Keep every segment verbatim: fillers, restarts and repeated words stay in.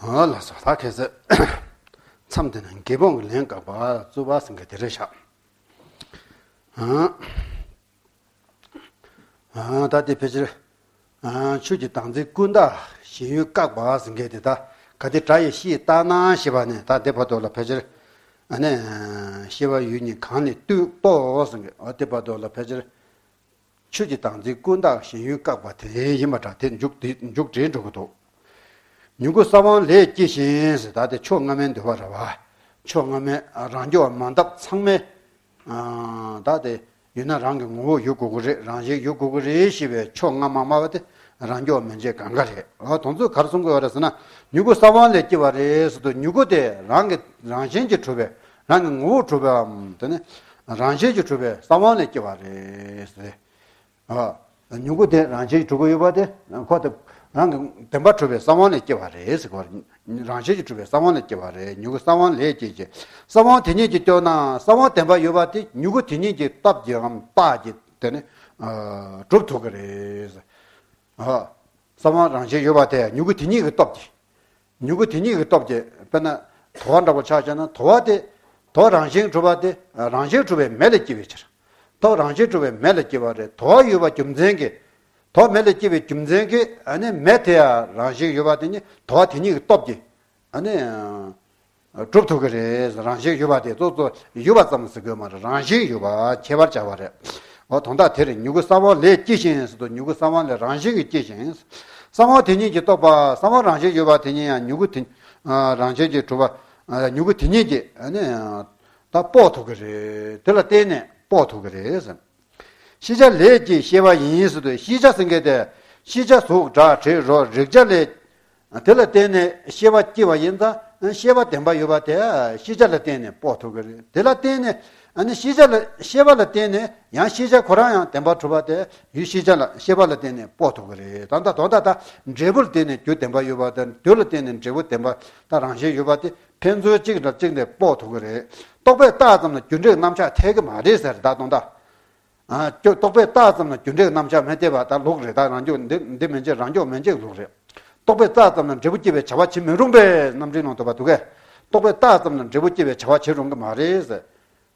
ཨ་ལགས་སོ། ད་ཁ་སང་མཚམས་དེ་ན་དགེ་སློང་གི་ལན་བཀག་པ་རྩོད་པ་ཟེར་མཁན་དེ་རེད་ཤག་ཨ་ཨ་ད་དེ་ཕལ་ཆེར་ཨ་ཆོས་ཀྱི་བདག་འཛིན་ཀུན་བཏགས་ཞེན་ཡུལ་བཀག་པ་ཟེར་མཁན་དེ། ད་ག་དེ་འདྲ་ཡི་ཤེས་བཏང་ན་ཞེས་པ་ནས། ད་དེ་བར་དུ་ལ་ཕལ་ཆེར་ཨ་ནི་ཤེས་པ་ཡུལ་གཉིས་གང་ལས་བཏུས་རྟོགས་ཟེར་མཁན། ཨ་དེ་བར་དུ་ལ་ཕལ་ཆེར་ཆོས་ཀྱི་བདག་འཛིན་ཀུན་བཏགས་ཞེན་ཡུལ་བཀག་པ་དེ་ཡིན་པ་འདྲ། དེ་མཇུག་དེ་མཇུག་སྒྲིལ་འགྲོ་གི་འདུག་མྱུ་གུ་ས་བོན་ལས་སྐྱེས་ཤིང་ཟེར། ད་དེ་ཕྱོགས་སྔ་མའི་འདུལ་བ་རེད་བ། ཕྱོགས་སྔ་མའི་རང་རྒྱུད་མ་འདབ་ཚང་མའི་ཨ་ད་དེ་ཡོད་ན་རང་གི་ངོ་བོ་ཡོད་དགོས་ཀྱི་རེད། རང་བཞིན་ཡོད་དགོས་ཀྱི་རེད་ཞེས་པའི་ཕྱོགས་སྔ་མ་སྨྲ་བ་དེ་རང་རྒྱུད་མན་ཆད་གང་ག་རེད། ཨ་དེ་ཚོས་ག་རེ་གསུང་གི་ཡོད་རེད་ཟེར་ན། མྱུ་གུ་ས་བོན་ལས་སྐྱེས་པ་རེད་ཟེར་དུས། མྱུ་གུ་དེ་རང་གི་རང་བཞིན་གྱིས་གྲུབ་པའི་རང་གི་ངོ་བོས་གྲུབ་པའམ། དེ་ནི་རང་བཞིན་གྱིས་གྲུབ་པའི་ས་བོན་ལས་སྐྱེས་པ་རེད་ཟེར། ཨ། མྱུ་གུ་དེ་རང་བཞིན་གྱིས་གྲུབ་ཀྱི་ཡོད་པ་དེ། ཁོ་དེ་རང་གི་བདེན་པར་གྲུབ་པའི་ས་བོན་ལས་སྐྱེས་པ་རེད་ཟེར་གོ། རང་བཞིན་གྱིས་གྲུབ་པའི་ས་བོན་ལས་སྐྱེས་པ་རེད། མྱུ་གུ་ས་བོན་ལས་སྐྱེས་ཀྱི། ས་བོན་དེ་ཉིད་ཀྱིས་སྐྱོང་ན། ས་བོན་བདེན་པ་ཡོད་པ་དེ་མྱུ་གུ་དེ་ཉིད་ཀྱི་སྟོབས་ཀྱིས་འམ་རྟགས་ཀྱིས་དེ་ནི་ཨ་གྲུབ་ཐུབ་ཀྱི་རེད། ཨ། ས་བོན་རང་བཞིན་ཡོད་པ་དེ་མྱུ་གུ་དེ་ཉིད་ཀྱི་སྟོབས་ཀྱིས། མྱུ་གུ་དེ་ཉིད་ཀྱི་སྟོབས་ཀྱིས། དཔེར་ན་དུ་བ་འདྲ་པོ་ཆ་བཞག་ན། དུ་བ་དེ་དུ་བ་རང་བཞིན་གྲུབ་པ་དེ་རང་བཞིན་གྲུབ་པའི་མེ་ལས་སྐྱེས་པའི་ཕྱིར། དུ་བ་རང་བཞིན་གྲུབ་པའི་མེ་ལས་སྐྱེས་པ་རེད། དུ་བ་ཡོད་པ་རྒྱུ་མཚན་གྱིས། དུ་བ་མེ་ལས་སྐྱེས་པའི་རྒྱུ་མཚན་གྱིས་ཨ་ནི་མེ་དེ་ཡང་རང་བཞིན་ཡོད་པ་དེ་ཉིད། དུ་བ་དེ་ཉིད་ཀྱི་སྟོབས་ཀྱིས་ཨ་ནི་གྲུབ་ཐུབ་ཀྱི་རེད། རང་བཞིན་ཡོད་པ་དེ་གཙོ་གཙོ་ཡོད་པ་ཙམ་ཟེར་དགོས་མ་རེད། རང་བཞིན་ཡོད་པ་ཁྱད་པར་བྱ་བ་རེད། འོ་དོན་དག་དེ་རེད། མྱུ་གུ་ས་བོན་ལས་སྐྱེས་ཤིང་ཟེར་དུས། མྱུ་གུ་ས་བོན་ལས་རང་བཞིན་གྱིས་སྐྱེས་ཤིང་། ས་བོན་དེ་ཉིད་ཀྱིས་གཏོགས་པ། ས་བོན་རང་བཞིན་ཡོད་པ་དེ་ཉིད་ཡང་མྱུ་གུ་དེ་ཨ་རང་བཞིན་གྱིས་གྲུབ་པ། ཨ་མྱུ་གུ་དེ་ཉིད་ཀྱིས་ཨ་ནི་ད་དཔོག་ཐུབ་ཀྱི་རེད། དེ་ལ་བརྟེན་ནས་དཔོག་ཐུབ་ཀྱི་རེད་ཟེར། ཤེས་བྱ་ལས་སྐྱེས་ཤེས་པ་ཡིན་ཟེར་དུས། ཤེས་བྱ་ཟེར་མཁན་དེ་ཤེས་བྱ་གཟུགས་སྒྲ་དྲི་རོ་རེག་བྱ་ལས། དེ་ལ་བརྟེན་ནས་ཤེས་པ་སྐྱེས་པ་ཡིན་ཙང་། ཤེས་པ་བདེན་པ་ཡོད་པ་དེ་ཤེས་བྱ་ལ་བརྟེན་ནས་དཔོག་ཐུབ་ཀྱི་རེད། དེ་ལ་བརྟེན་ནས་ཨ་ནི་ཤེས་བྱ་ལ། ཤེས་པ་ལ་བརྟེན་ནས་ཡང་ཤེས་བྱ་ཁོ་རང་ཡང་བདེན་པར་གྲུབ་པ་དེ་ཡུལ་ཤེས་བྱ་ལ། ཤེས་པ་ལ་བརྟེན་ནས་དཔོག་ཐུབ་ཀྱི་རེད། ད་ལྟ་དོན་དག་ད་འབྲས་བུ་ལ་བརྟེན་ནས་རྒྱུ་བདེན་པ་ཡོད་པ་དང་། རྒྱུ་ལ་བརྟེན་ནས་འབྲས་བུ་བདེན་པ་ད་རང་བཞིན་ཡོད་པ་དེ་ཕན་ཚུན་གཅིག་དང་གཅིག་ལས་དཔོག་ཐུབ་ཀྱི་རེད། རྟོག་པས་བཏགས་ཙམ་ལ་རྒྱུ་འབྲས་རྣམ་གཞག་འཐད་ཀྱི་མ་རེད་ཟེར། ད་དོན་དག་ཨ་ཀྱོ་རྟོག་པས་བཏགས་ཙམ་ལ་རྒྱུ་འབྲས་རྣམ་གཞག་མི་འཐད་པ་ད་ལུགས་རེད། ད་རང་རྒྱུ་འདི་འདི་མན་ཆད་རང་རྒྱུ་མན་ཆད་ལུགས་རེད། རྟོག་པས་བཏགས་ཙམ་ལ་འབྲས་བུ་སྐྱེ་བའི་བྱ་བ་བྱེད་མི་རུང་པས། རྣམ་འགྲེལ་ནང་དུ་བ་འདུག་གས། རྟོག་པས་བཏགས་ཙམ་ལ་འབྲས་བུ་སྐྱེ་བའི་བྱ་བ་བྱེད་རུང་གི་མ་རེད་ཟེར།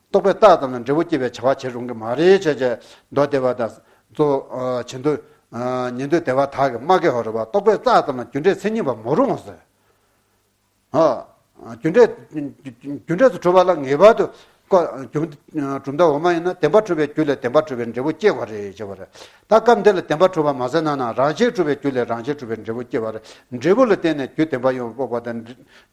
རྟོག་པས་བཏགས་ཙམ་ལ་འབྲས་བུ་སྐྱེ་བའི་བྱ་བ་བྱེད་རུང་གི་མ་རེད་ཅེས་བྱས། མདོ་སྡེ་པ་དང་གཙོ་ཨ་ཆེ་འདོད་ཨ་ཉན་ཐོས་སྡེ་པ་དག་གིས་མ་གེ་ཧོ་རུ་བ། རྟོག་པས་བཏགས་ཙམ་ལ་རྒྱུ་འབྲས་མཚན་ཉིད་པ་མ་རུང་ཟེར། ཨ། རྒྱུ་འབྲས། རྒྱུ་འབྲས་སུ་གྲུབ་པ་ལ་ངེས་པར་དུ་ཀོ་རྒྱུ་གྲུབ་མཐའ་འོག་མ་ཡིན་ན། བདེན་པར་གྲུབ་པའི་རྒྱུ་ལས་བདེན་པར་གྲུབ་པའི་འབྲས་བུ་སྐྱེ་བ་རེད་ཅེས་པ་རེད། ད་སྐབས་འདི་ལ་བདེན་པར་གྲུབ་པ་མ་ཟེར་ན་ན། རང་བཞིན་གྲུབ་པའི་རྒྱུ་ལས་རང་བཞིན་གྲུབ་པའི་འབྲས་བུ་སྐྱེ་བ་རེད། འབྲས་བུ་ལ་བརྟེན་ནས་རྒྱུ་བདེན་པ་ཡོད་པ་དཔོག་པ་དང་།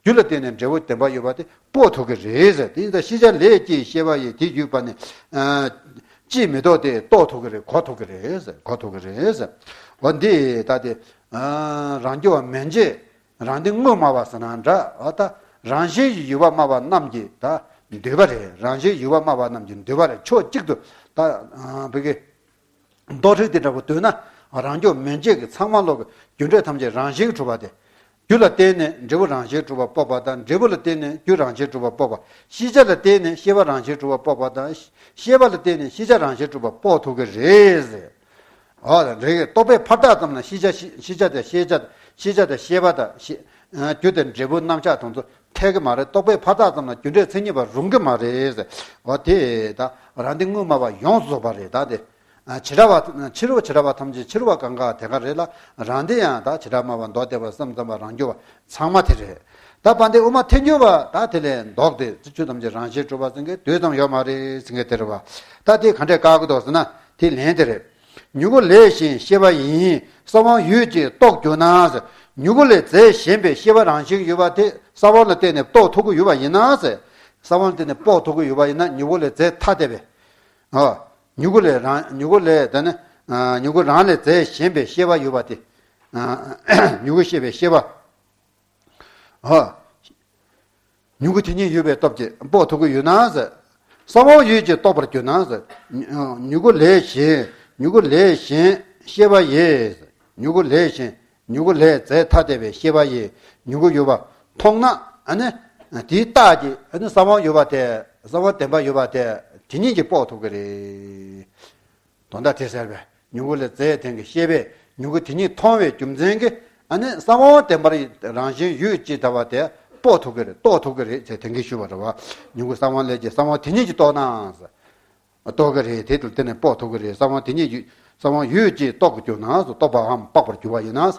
རྒྱུ་ལ་བརྟེན་ནས་འབྲས་བུ་བདེན་པ་ཡོད་པ་དེ་དཔོག་ཐུབ་ཀྱི་རེད་ཟེར། དེ་ཡིན་ཙང་ཤེས་བྱ་ལས་སྐྱེས་ཤེས་པ་ཡིས། དེ་བརྒྱུད་པ་ནི་ཅིས་མི་ལྡོག་སྟེ། རྟོགས་ཐུབ་ཀྱི་རེད། གོ་ཐུབ་ཀྱི་རེད་ཟེར། གོ་ཐུབ་ཀྱི་རེད་ཟེར། འོ་འདི་ད་དེ་རང་རྒྱུ་བ་མན་ཆད། རང་སྡེ་དངོས་སྨྲ་བ་ཟེར་ན་འདྲ། འོ་ད་རང་བཞིན་གྱི་ཡུལ་བ་སྨྲ་བ་རྣམས་ཀྱི་ད་འདོད་པ་རེད། རང་བཞིན་ཡུལ་བ་སྨྲ་བ་རྣམས་ཀྱི་འདོད་པ་རེད། ཕྱོགས་གཅིག་ཏུ་ད་བོད་ཀྱི་མདོ་ཁྲིད་དེ་འདྲ་པོ་འདོད་ན། རང་རྒྱུ་མན་ཆད་ཀྱི་ཚང་མ་ལོག་གི་རྒྱུ་འབྲས་ཐམས་ཅད་རང་བཞིན་གྱིས་གྲུབ་པ་དེ། རྒྱུ་ལ་བརྟེན་ནས་འབྲས་བུ་རང་བཞིན་གྲུབ་པ་དཔོག་པ་དང་། འབྲས་བུ་ལ་བརྟེན་ནས་རྒྱུ་རང་བཞིན་གྲུབ་པ་དཔོག་པ། ཤེས་བྱ་ལ་བརྟེན་ནས་ཤེས་པ་རང་བཞིན་གྲུབ་པ་དཔོག་པ་དང་། ཤེས་པ་ལ་བརྟེན་ནས་ཤེས་བྱ་རང་བཞིན་གྲུབ་པ་དཔོག་ཐུབ་ཀྱི་རེད་ཟེར། འོ་རེད། རྟོག་པས་ཕར་བཏགས་ཙམ་ལ་ཤེས་བྱ་ཤེས་བྱ་དང་ཤེས་བྱ། ཤེས་བྱ་དང་ཤེས་པ་དང་ཤེས་རྒྱུ་དང་འབྲས་བུ་རྣམ་གཞག་དེ་ཚོ་འཐད་ཀྱི་མ་རེད། རྟོག་པས་ཕར་བཏགས་ཙམ་ལ་རྒྱུ་འབྲས་མཚན་ཉིད་པ་རུང་གི་མ་རེད་ཟེར། འོ་དེ་ད་རང་སྡེ་དངོས་སྨྲ་བ་ཡོངས་སུ་རྫོགས་པ་རེད། ད་དེ་བྱེ་བྲག་པ། ཕྱི་རོལ་བྱེ་བྲག་པ་ཐམས་ཅད་ཕྱི་རོལ་པ་གང་ག་དེ་ག་རེད་ལ། རང་སྡེ་ཡང་ད་བྱེ་བྲག་སྨྲ་བ། མདོ་སྡེ་པ། སེམས་ཙམ་པ། རང་རྒྱུད་པ་ཚང་མ་དེ་རེད། ད་དཔལ་ལྡན་དབུ་མ་ཐལ་འགྱུར་བ་ད་དེ་ལས་ལྡོག་སྟེ། ཆོས་ཐམས་ཅད་རང་བཞིན་གྲུབ་པ་ཟེར་མཁན་དེ་ཙམ་ཡོད་མ་རེད་ཟེར་མཁན་དེ་རེད་བ། ད་དེ་ག་འདྲས་བཀག་གི་འདུག་ཟེར་ན། དེ་ལན་དེ་རེད། མྱུ་གུ་ལས་གཞན་ཤེས་པ་ཡིན། ས་བོན་ཡུལ་གྱིས་རྟོགས་གྱུར་ན་ཟེར། མྱུ་གུ་ལས་རྫས་གཞན་པའི་ཤེས་པ་རང་བཞིན་ཡོད་པ་དེ་ས་བོན་ལ་བརྟེན་ནས་རྟོགས་ཐུབ་ཀྱི་ཡོད་པ་ཡིན་ན་ཟེར། ས་བོན་ལ་བརྟེན་ནས་དཔོག་ཐུབ་ཀྱི་ཡོད་པ་ཡིན་ན། མྱུ་གུ་ལས་རྫས་ཐ་དད་པའི། ཨ། མྱུ་གུ་ལས་རང་། མྱུ་གུ་ལས་དེ་ནི། ཨ། མྱུ་གུ་རང་ལས་རྫས་གཞན་པའི་ཤེས་པ་ཡོད་པ་དེ། ཨ། མྱུ་གུ་ཤེས་པའི་ཤེས་པ། ཨ། མྱུ་གུ་དེ་ཉིད་ཡོད་པའི་སྟོབས་ཀྱིས་དཔོག་ཐུབ་ཀྱི་ཡོད་ན་ཟེར། ས་བོན་ཡུལ་གྱིས་རྟོགས་པར་གྱུར་ན་ཟེར། མྱུ་གུ་ལས་གཞན། མྱུ་གུ་ལས་གཞན་ཤེས་པ་ཡིས། མྱུ་གུ་ལས་གཞན། མྱུ་གུ་ལས་རྫས་ཐ་དད་པའི་ཤེས་པ་ཡིས་མྱུ་གུ་ཡོད་པ་མཐོང་ན། ཨ་ནི་དེའི་རྟགས་ཀྱིས་ཨ་ནི་ས་བོན་ཡོད་པ་དེ། ས་བོན་བདེན་པ་ཡོད་པ་དེ་དེ་ཉིད་ཀྱིས་དཔོག་ཐུབ་ཀྱི་རེད། དོན་དག་དེ་ཟེར་བས། མྱུ་གུ་ལས་རྫས་དེ་གི་ཤེས་པས་མྱུ་གུ་དེ་ཉིད་མཐོང་བའི་རྒྱུ་མཚན་གྱིས། ཨ་ནི་གསང་བ་བདེན་པར་རང་བཞིན་ཡོད་ཅེས་བྱ་བ་དེ་དཔོག་ཐུབ་ཀྱི་རེད། རྟོགས་ཐུབ་ཀྱི་རེད་ཅེས་དེང་གི་ཞུ་བ་རེད་བ། མྱུ་གུ་གསང་བ་ལས་ཀྱི་གསང་བ་དེ་ཉིད་ཀྱིས་རྟོགས་ན། རྟོགས་ཀྱི་རེད། དེ་དུ་དེ་ནས་དཔོག་ཐུབ་ཀྱི་རེད། གསང་བ་དེ་ཉིད་ཡོད། གསང་བ་ཡོད་ཅེས་རྟོགས་པར་གྱུར་ན། རྟོགས་པའམ་དཔོག་པར་གྱུར་པ་ཡིན་ན།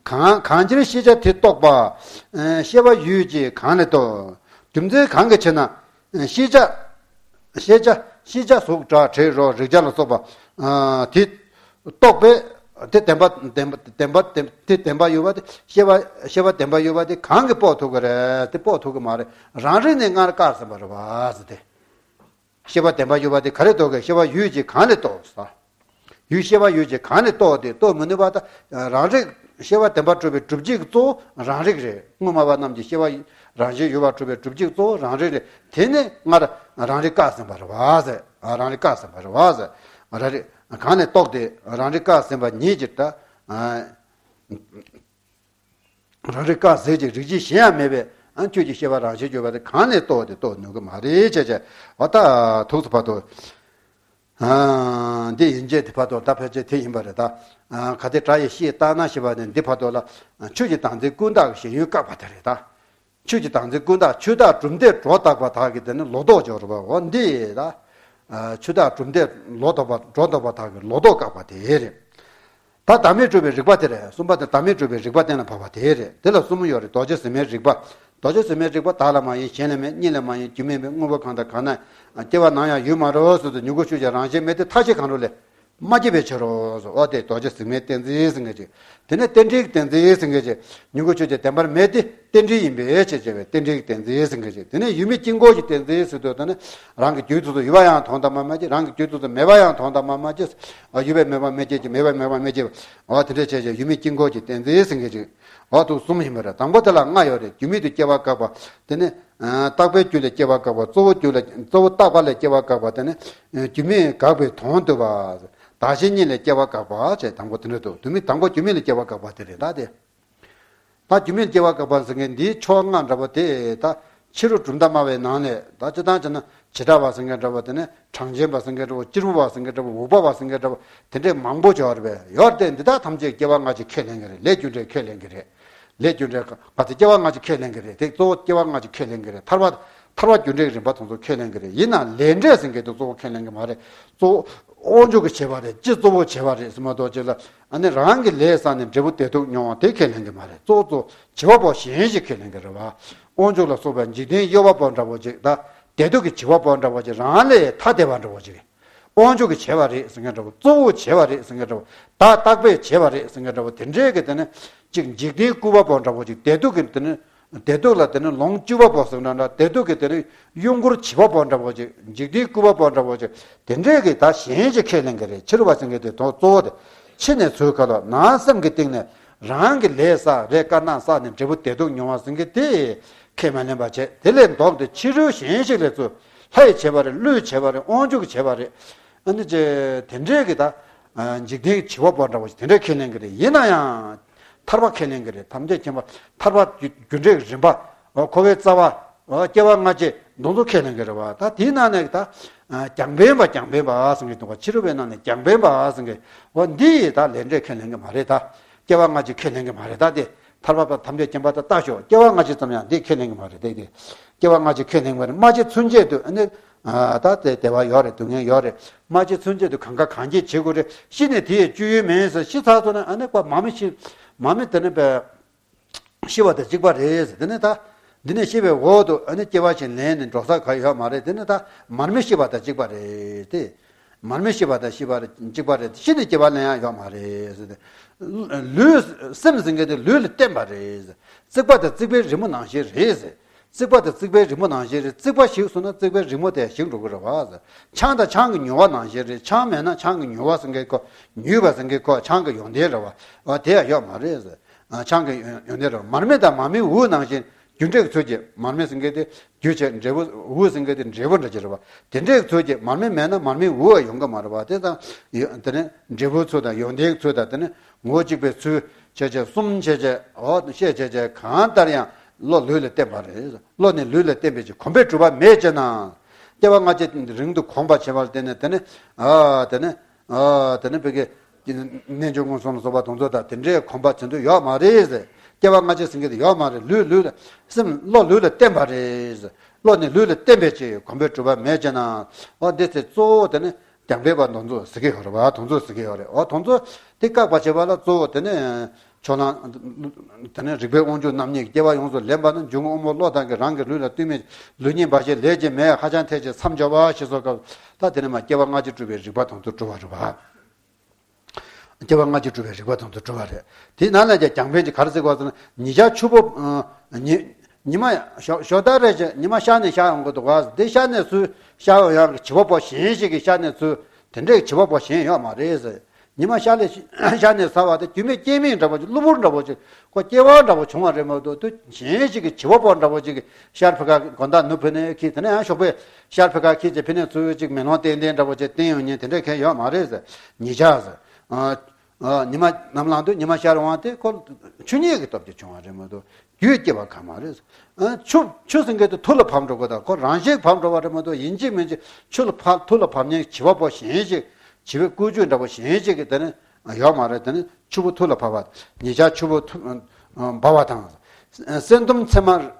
གང་གང་ཕྱིར་ཤེས་བྱ་དེ་རྟོགས་པ། ཨ་ཤེས་པ་ཡོད་ཅེས་གང་ལས་རྟོགས། རྒྱུ་མཚན་གང་གི་ཕྱིར་ན། ཤེས་བྱ། ཤེས་བྱ། ཤེས་བྱ་གཟུགས་སྒྲ་དྲི་རོ་རེག་བྱ་ལ་སོགས་པ། ཨ་དེ་རྟོགས་པས། དེ་བདེན་པ་བདེན་པ་བདེན་པ་བདེན་དེ་བདེན་པ་ཡོད་པ་དེ། ཤེས་པ་ཤེས་པ་བདེན་པ་ཡོད་པ་དེ་གང་གིས་དཔོག་ཐུབ་ཀྱི་རེད། དེ་དཔོག་ཐུབ་ཀྱི་མ་རེད། རང་རིག་ནས་སྔར་བཀག་ཟིན་པ་རེད་བ་ཟེར་ཏེ། ཤེས་པ་བདེན་པ་ཡོད་པ་དེ་ག་རེ་རྟོགས་ཀྱི། ཤེས་པ་ཡོད་ཅེས་གང་ལས་རྟོགས་ཟེར། ཡུལ་ཤེས་པ་ཡོད་ཅེས་གང་ལས་རྟོགས་ཏེ། རྟོགས་མི་ནུས་པ་དང་རང་རིག་ཤེས་པ་བདེན་པར་གྲུབ་པའི་སྒྲུབ་བྱེད་གཙོ་བོ་རང་རིག་རེད། དངོས་སྨྲ་བ་རྣམས་ཀྱིས་ཤེས་པ་རང་བཞིན་ཡོད་པར་གྲུབ་པའི་སྒྲུབ་བྱེད་གཙོ་བོ་རང་རིག་རེད། དེ་ནི་སྔར་རང་རིག་བཀག་ཟིན་པ་རེད་བ་ཟེར། རང་རིག་བཀག་ཟིན་པ་རེད་བ་ཟེར། རང་རིག་གང་ལས་རྟོགས་ཏེ་རང་རིག་བཀག་ཟིན་པ་ཉིད་ཀྱིས་ད། རང་རིག་བཀག་ཟིན་ཅིང་རིག་བྱེད་གཞན་ཡང་མེད་པས། ཨ་ཁྱོད་ཀྱི་ཤེས་པ་རང་བཞིན་བརྗོད་པ་དེ་གང་ནས་རྟོགས་ཏེ་རྟོགས་ནུས་ཀྱི་མ་རེད་ཅེས་བྱས། འོ་ད་ཐུགས་སུ་བབ་དོ། ཨ་འདི་ཡིན་ཅེས་དེ་བར་དུ་ད་ཕལ་ཆེར་དེ་ཡིན་པ་རེད་ད། ཨ་གལ་ཏེ་སྒྲ་ཡི་ཤེས་བཏང་ན་ཞེས་པ་ནི་འདི་བར་དུ་ལ། ཆོས་ཀྱི་བདག་འཛིན་ཀུན་བཏགས་ཀྱི་ཞེན་ཡུལ་བཀག་པ་དེ་རེད་ད། ཆོས་ཀྱི་བདག་འཛིན་ཀུན་བཏགས་ཆོས་བདག་གྲུབ་མཐས་སྒྲོ་བཏགས་པ་དག་གི་དེ་ནི་ལོག་རྟོག་སྦྱོར་བ། འོ་འདི་ད། ཨ་ཆོས་བདག་གྲུབ་མཐས་ལོག་རྟོག་པ་སྒྲོ་འདོགས་པ་དག་གི་ལོག་རྟོག་བཀག་པ་དེ་རེད། ད་བདག་མེད་སྒྲུབ་པའི་རིགས་པ་དེ་རེད། གསུམ་པ་དེ་བདག་མེད་སྒྲུབ་པའི་རིགས་པ་གཏན་ལ་ཕབ་པ་དེ་རེད། དེ་ལ་གསུམ་ཡོད་རེད། རྡོ་རྗེ་ཟེགས་མའི་རིགས་པ། རྡོ་རྗེ་ཟེགས་མའི་རིགས་པ། བདག་ལ་མ་ཡིན་གཞན་ལ་མེད། གཉིས་ལ་མ་ཡིན་རྒྱུ་མེད་མེད། དངོས་པོ་གང་དང་གང་ན་སྐྱེ་བ་ནམ་ཡང་ཡོད་མ་རེད་ཟེར་དུས་མྱུ་གུ་ཤུགས་ཀྱིས་རང་བཞིན་མེད་དེ་མཐའ་བཞི་གང་རུང་ལས་མ་སྐྱེས་པའི་ཕྱིར་རོ་ཟེར། འོ་དེ་རྡོ་རྗེ་ཟེགས་མའི་གཏན་ཚིགས་ཟེར་མཁན་ཅིག་དེ་ནས་རྟེན་འབྲེལ་གྱི་གཏན་ཚིགས་ཟེར་མཁན་ཅིག་མྱུ་གུ་ཤུགས་ཀྱིས་བདེན་པར་མེད་དེ་རྟེན་འབྲེལ་ཡིན་པའི་ཕྱིར་བྱས་པའི་རྟེན་འབྲེལ་གྱི་གཏན་ཚིགས་ཟེར་མཁན་ཅིག་དེ་ནས་ཡུལ་མེད་དཀྱིལ་འཁོར་གྱི་གཏན་ཚིགས་ཟེར་དུས་དེ་ནི་རང་གི་རྒྱུད་དུ་ཡོད་པ་ཡང་དོན་དམ་པར་མ་སྐྱེས། རང་གི་རྒྱུད་དུ་མེད་པ་ཡང་དོན་དམ་པར་མ་སྐྱེས། ཡོད་པས་མེད་པ་མི་སྐྱེད་ཅིང་། མེད་པས་མེད་པ་མི་སྐྱེད། འོ་དེ་འདྲ་བྱས་བྱས་ཡུལ་མེད་དཀྱིལ་འཁོར་གྱི་གཏན་ཚིགས་ཟེར་མཁན་ཅིག་འོ་དེ་གསུམ་ཡིན་པ་རེད། དང་པོ་དེ་ལ་ལྔ་ཡོད་རེད། རྒྱུ་མེད་དུ་སྐྱེ་བ་བཀག་པ། དེ་ནི། ཨ་རྟག་པའི་རྒྱུ་ལས་སྐྱེ་བ་བཀག་པ། གཙོ་བོ་རྒྱུ་ལ་གཙོ་བོ་རྟག་པ་ལས་སྐྱེ་བ་བཀག་པ། དེ་ནི། རྒྱུ་མེད་དགག་པའི་དོན་བསྡུ་བ། བདག་གཞན་གཉིས་ལས་སྐྱེ་བ་བཀག་པ་བྱས། དང་པོ་དེ་འདྲ་འདུག་རྒྱུ་མེད་དང་པོ་རྒྱུ་མེད་ལས་སྐྱེ་བ་བཀག་པ་དེ་རེད་ད་དེ། ད་རྒྱུ་མེད་སྐྱེ་བ་བཀག་པ་ཟེར་མཁན་འདིའི་ཕྱོགས་སྔ་འདྲ་པོ་དེ་ད་ཕྱི་རོལ་གྲུབ་མཐའ་སྨྲ་བའི་ནང་ནས་ད་སྤྱིར་བཏང་བྱས་ན་བྱེ་བྲག་པ་ཟེར་མཁན་འདྲ་པོ། དེ་ནས་གྲངས་ཅན་པ་ཟེར་མཁན་འདྲ་པོ། སྐྱེས་བུ་པ་ཟེར་མཁན་འདྲ་པོ། འོག་པ་པ་ཟེར་མཁན་འདྲ་པོ། དེ་འདྲས་མང་པོ་ཡོད་རེད་པས། ཡོད་དེ་འདི་དག་ཐམས་ཅད་སྐྱེ་བ་སྔ་ཕྱི་ཁས་ལེན་གྱི་རེད། ལས་རྒྱུ་འབྲས་ཁས་ལེན་གྱི་རེད། ལས་རྒྱུ་འབྲས་ག་དེ་སྐྱེ་བ་སྔ་ཕྱི་ཁས་ལེན་གྱི་རེད། དེ་གཙོ་བོ་སྐྱེ་བ་སྔ་ཕྱི་ཁས་ལེན་གྱི་རེད། ཐར་པ་ཐར་པ་རྒྱུ་འབྲས་ཀྱི་རིམ་པ་དེ་ཚོ་ཁས་ལེན་གྱི་རེད། ཡིན་ནའང་ལས་འབྲས་ཟེར་མཁན་དེ་གཙོ་བོ་ཁས་ལེན་གྱི་མ་རེད། གཙོ་བོ་དབང་ཕྱུག་གིས་བྱས་པ་རེད། སྤྱི་གཙོ་བོ་བྱས་པ་རེད་ཟེར་མ་གཏོགས་ཅིག་ལ། ཨ་ནི་རང་གི་ལས་བསགས་ནས་འབྲས་བུ་བདེ་སྡུག་མྱོང་བ་དེ་ཁས་ལེན་གྱི་མ་རེད། གཙོ་བོ་གཙོ་བྱེད་པ་པོ་གཞན་ཞིག་ཁས་ལེན་གྱི་རེད་བ། དབང་ཕྱུག་ལ་སོགས་པའི་འཇིག་རྟེན་གཡོ་བ་པོ་འདྲ་པོ་ཅིག་ད་བདེ་སྡུག་གི་བྱེད་པ་པོ་འདྲ་པོ་ཅིག་རང་ལས་ཐ་དད་པ་འདྲ་པོ་ཅིག་དབང་ཕྱུག་གིས་བྱས་པ་རེད་ཟེར་མཁན་འདྲ་པོ། གཙོ་བོས་བྱས་པ་རེད་ཟེར་མཁན་འདྲ་པོ། བདག་རྟག་པས་བྱས་པ་རེད་ཟེར་མཁན་འདྲ་པོ། དེ་འདྲའི་གི་དེ་ནི་ཅིག་འཇིག་རྟེན་སྐུར་བ་པོ་འདྲ་པོ་ཅིག་བདེ་སྡུག་གི་དེ་ནི་བདེ་སྡུག་ལ་དེ་ནི་ལོངས་སྤྱོད་པ་པོ་ཟེར་འདྲ་འདྲ། བདེ་སྡུག་གི་དེ་ནི་གཡོ་འགུལ་བྱེད་པ་པོ་འདྲ་པོ་ཅིག་འཇིག་རྟེན་སྐུར་བ་པོ་འདྲ་པོ་ཅིག་དེ་འདྲའི་གི་ད་གཞན་ཞིག་ཁས་ལེན་གྱི་རེད། ཕྱི་རོལ་པ་ཟེར་མཁན་དེ་དོན་གཙོ་བོ་དེ། ཕྱི་ནས་ཚུར་ཁ་ལོ་ནང་སེམས་ཀྱི་གཏིང་ནས་རང་གི་ལས་བསགས་རེད། དཀར་ནག་བསགས་ནས་འབྲས་བུ་བདེ་སྡུག་མྱོང་བ་ཟེར་མཁན་དེ་ཁས་མ་ལེན་པ་བྱས། དེ་ལས་ལྡོག་སྟེ་ཕྱི་རོལ་གཞན་ཞིག་ལས་ཚུར་ལྷ་ཡིས་བྱས་པ་རེད། ཀླུས་བྱས་པ་རེད། དབང་ཕྱུག་གིས་བྱས་པ་རེད། ཨ་ནི་ཅེ་དེ་འདྲའི་གི་ད་འཇིག་རྟེན་གྱི་བྱེད་པ་པོ་འདྲ་པོ་ཞིག་དེ་འདྲའི་ཁས་ལེན་གྱི་རེད། ཡིན་ན་ཡང་ཐར་པ་ཁས་ལེན་གྱི་རེད། ཐམས་ཅད་མཁྱེན་པ་ཐར་པ་རྒྱུ་འབྲས་ཀྱི་རིམ་པ། འོ་འཁོར་བའི་རྩ་བ། འོ་སྐྱེ་བ་སྔ་ཕྱི་དེ་ཚོ་ཁས་ལེན་གྱི་རེད་བ། ད་དེའི་ནང་ནས་ད་རྒྱང་འཕེན་པ་རྒྱང་འཕེན་པ་ཟེར་མཁན་འདུག་ག་ཕྱི་རོལ་པའི་ནང་ནས་རྒྱང་འཕེན་པ་ཟེར་མཁན། འོ་འདི་ཡིས་ད་ལས་འབྲས་ཁས་ལེན་གྱི་མ་རེད་ད། སྐྱེ་བ་སྔ་ཕྱི་ཁས་ལེན་གྱི་མ་རེད་ད། དེ་ཐར་པ་དང་ཐམས་ཅད་མཁྱེན་པ་དང་ལྟ་ཞོག་སྐྱེ་བ་སྔ་ཕྱི་ཙམ་ཡང་འདི་ཁས་ལེན་གྱི་མ་རེད་དེ། དེ་སྐྱེ་བ་སྔ་ཕྱི་ཁས་ལེན་གྱི་མ་རེད། སྨྲ་ཤེས་ཚུན་ཆད་དུ་ཨ་ནི། ད་དེ་བདེ་བ་ཡོད་རེད། སྡུག་བསྔལ་ཡོད་རེད། སྨྲ་ཤེས་ཚུན་ཆད་དུ་གང་དགའ་གང་སྐྱིད་བྱེད་དགོས་རེད། ཤི་ནས་དེ་ཡི་སྤྱོད་ཡུལ་མིན་ཟེར། ཤི་ཚར་སོང་ན་ཨ་ནི་ཁོ་མར་མེ་ཤི། མར་མེ་དེ་ནི་བས། ཤི་བ་དང་གཅིག་པ་རེད་ཟེར། དེ་ནི་ད། འདི་ནས་ཤི་བའི་འོག་ཏུ་ཨ་ནི་སྐྱེ་བ་ཞིག་ལེན་ནས་འགྲོ་ས་ག་ཡོད་མ་རེད། དེ་ནི་ད་མར་མེ་ཤི་བ་དང་གཅིག་པ་རེད་དེ། མར་མེ་ཤི་བ་དང་ཤི་བ་རེད་གཅིག་པ་རེད། ཤི་ནས་སྐྱེ་བ་ལེན་ཡ་ཡོད་མ་རེད་ཟེར་ཏེ། ལུས་སེམས་ཟེར་མཁན་དེ་ལུས་ལ་བརྟེན་པ་རེད་ཟེར། རྩིག་པ་དང་རྩིག་པའི་རི་མོ་ནང་བཞིན་རེད་ཟེར། རྩིག་པ་དང་རྩིག་པའི་རི་མོ་ནང་བཞིན་རེད། རྩིག་པ་ཞིག་སོང་ན་རྩིག་པའི་རི་མོ་དེ་ཞིག་འགྲོ་གི་རེད་བ་ཟེར། ཆང་དང་ཆང་གི་མྱུར་བ་ནང་བཞིན་རེད། ཆང་མེད་ན་ཆང་གི་མྱུར་བ་ཟེར་མཁན་ཁོ་མྱུར་བ་ཟེར་མཁན་ཁོ་ཆང་གི་ཡོན་ཏན་རེད་བ། འོ་དེ་ཡང་ཡོད་མ་རེད་ཟེར། ཨ་ཆང་གི་ཡོན་ཡོན་ཏན་རེད། མར་མེ་དང་མར་མེའི་འོད་ནང་བཞིན་རྒྱུ་འབྲས་ཀྱི་ཚུལ་གྱིས། མར་མེ་ཟེར་མཁན་དེ་རྒྱུ་བྱས། འབྲས་བུ། འོད་ཟེར་མཁན་དེ་འབྲས་བུ་འདྲ་ཅིག་རེད་བ། དེ་འདྲའི་ཚུལ་གྱིས་མར་མེ་མེད་ན་མར་མེའི་འོད་ཡོང་གི་མ་རེད་བ། དེ་དང་ཡོ་དེ་ནི་འབྲས་བུའི་ཚུལ་དང་ཡོན་ཏན་གྱི་ཚུལ་དང་། དེ་ནི་ངོ་བོ་གཅིག་པའི་ཚུལ་བྱས་བྱས། གསུམ་བྱས་བྱས། འོ་ཤེས་བྱས་བྱས། གང་ལྟར་ཡང་བློ་ལུས་ལ་བརྟེན་པ་རེད། བློ་ནི་ལུས་ལ་བརྟེན་པའི་ཕྱིར་གོམས་པས་གྲུབ་པ་མེད་ཅེ་ན། སྐྱེ་བ་སྔ་ཕྱི་རིང་དུ་གོམས་པ་བྱས་པ་ལ་བརྟེན་ནས་དེ་ནི། ཨ་དེ་ནི། ཨ་དེ་ནི་བོད་ཀྱི་ རྣལ་འབྱོར་མངོན་སུམ་ལ་སོགས་པ་དེ་ཚོ་དང་དེ་འདྲའི་གོམས་པ་དེ་ཚོ་ཡོད་མ་རེད་ཟེར། སྐྱེ་བ་སྔ་ཕྱི་ཟེར་མཁན་དེ་ཡོད་མ་རེད། ལུས་ལུས་ལ་སེམས་བློ་ལུས་ལ་བརྟེན་པ་རེད་ཟེར། བློ་ནི་ལུས་ལ་བརྟེན་པའི་ཕྱིར་གོམས་པས་གྲུབ་པ་མེད་ཅེ་ན། འོ་འདི་ཚེ་གཙོ་བོ་དེ་ནི་རྒྱང་འཕེན་པ་དེ་ཚོ་ཟེར་གྱི་ཡོད་རེད་བ། དེ་ཚོ་ཟེར་གྱི་ཡོད་རེད། འོ་དེ་ཚོ་དེ་བཀག་པ་བྱེད་པ་ལ་གཙོ་བོ་དེ་ནི་ཕྱོགས་གླང་། དེ་ནི་རིག་པའི་དབང་ཕྱུག་རྣམ་གཉིས་སྐྱེ་བ་ཡོངས་སུ་ལེན་པ་ནི་འཇུག་ངོགས་དབང་པོ་བློ་དང་གི་རང་གི་ལུས་ལ་ལྟོས་མེད་ལུས་གཉིས་འབའ་ཞིག་ལས་ཀྱི་མེད་ཧ་ཅང་ཐལ་ཞིང་མཚམས་སྦྱོར་བ་ཞེས་སོགས་སྐབས་ད་དེ་ནི་མ་སྐྱེ་བ་སྔ་ཕྱི་སྒྲུབ་པའི་རིག་པ་དེ་ཚོ་གྲུབ་པ་རེད་བ། སྐྱེ་བ་སྔ་ཕྱི་སྒྲུབ་པའི་རིག་པ་དེ་ཚོ་གྲུབ་པ་རེད། དེ་ནང་ལ་ཀྱང་རྒྱང་འཕེན་གྱི་ག་རེ་ཟེར་དགོས་ཟེར་ན། ཉི་ཤར་ཆུ་བོ། ཉི་ཉི་མ་ཞོ་ཞོ་ད་རེ་ཅེ་ཉི་མ་ཤར་ནས་ཤར་ཡོང་གི་འདུག་བ། དེ་ཤར་ནས་ཚུར་ཤར་ཡོང་ཡག་གི་བྱེད་པ་པོ་གཞན་ཞིག་གིས་ཤར་ནས་ཚུར་དེ་འདྲའི་བྱེད་པ་པོ་གཞན་ཡོད་མ་རེད་ཟེར། ཉི་མ་ཤར་ལས་ཤར་ནས་ཟ་བ་དེ་རྒྱུ་མེད་རྐྱེན་མེད་འདྲ་པོ་ཅིག་གློ་བུར་འདྲ་པོ་ཅིག་ཁོ་སྐྱེ་བ་འདྲ་པོ་བྱུང་བ་རེད་མ་གཏོགས། དུ་གཞན་ཞིག་གི་བྱེད་པ་པོ་འདྲ་པོ་ཅིག་གིས་ཤར་ཕ་ག་དགོན་བདག་ནུབ་ཕི་ནས་ཁྱེར། དེ་ནས་ཡང་ཞོགས་པའི་ཤར་ཕ་ག་ཁྱེར་ཅེ་ཕི་ནས་ཚུར་ཅིག་མེ་ལོང་ཏན་ཏན་འདྲ་པོ་ཅིག་བསྟན་ཡོང་ཉིན་དེ་འདྲ་མཁན་ཡོད་མ་རེད་ཟེར། ཉི་ཤར་ཟེར། ཉི་མ་ནམ་ལངས་དུས་ཉི་མ་ཤར་འོང་བ་དེ་ཁོ་ཆོས་ཉིད་ཀྱི་སྟོབས་ཀྱིས་བྱུང་བ་རེད་མ་གཏོགས་རྒྱུས་སྐྱེ་བ་གང་མ་རེད། ཆུ་ཆུ་ཟེར་མཁན་དེ་ཐུར་ལ་བབས་འགྲོ་དགོས་དང་ཁོ་རང་བཞིན་བབས་འགྲོ་བ་རེད་མ་གཏོགས། ཡིན་གཅིག་མིན་གཅིག་ཆུ་ལ་ཕ་ཐུར་ལ་བབས་མཁན་བྱེད་པ་པོ་གཞན་ཞིག་བྱེད་པའི་བཀོལ་སྤྱོད་འདྲ་པོ་གཞན་ཞིག་གི་དེ་ནི་ཡོད་མ་རེད། དེ་ནི་ཆུ་བོ་ཐུར་ལ་བབས་པ། ཉི་ཤར་ཆུ་བོ་ཐུར་འབབ་པ་དང་། སེར་ཟླུམ་ཚེར་མ།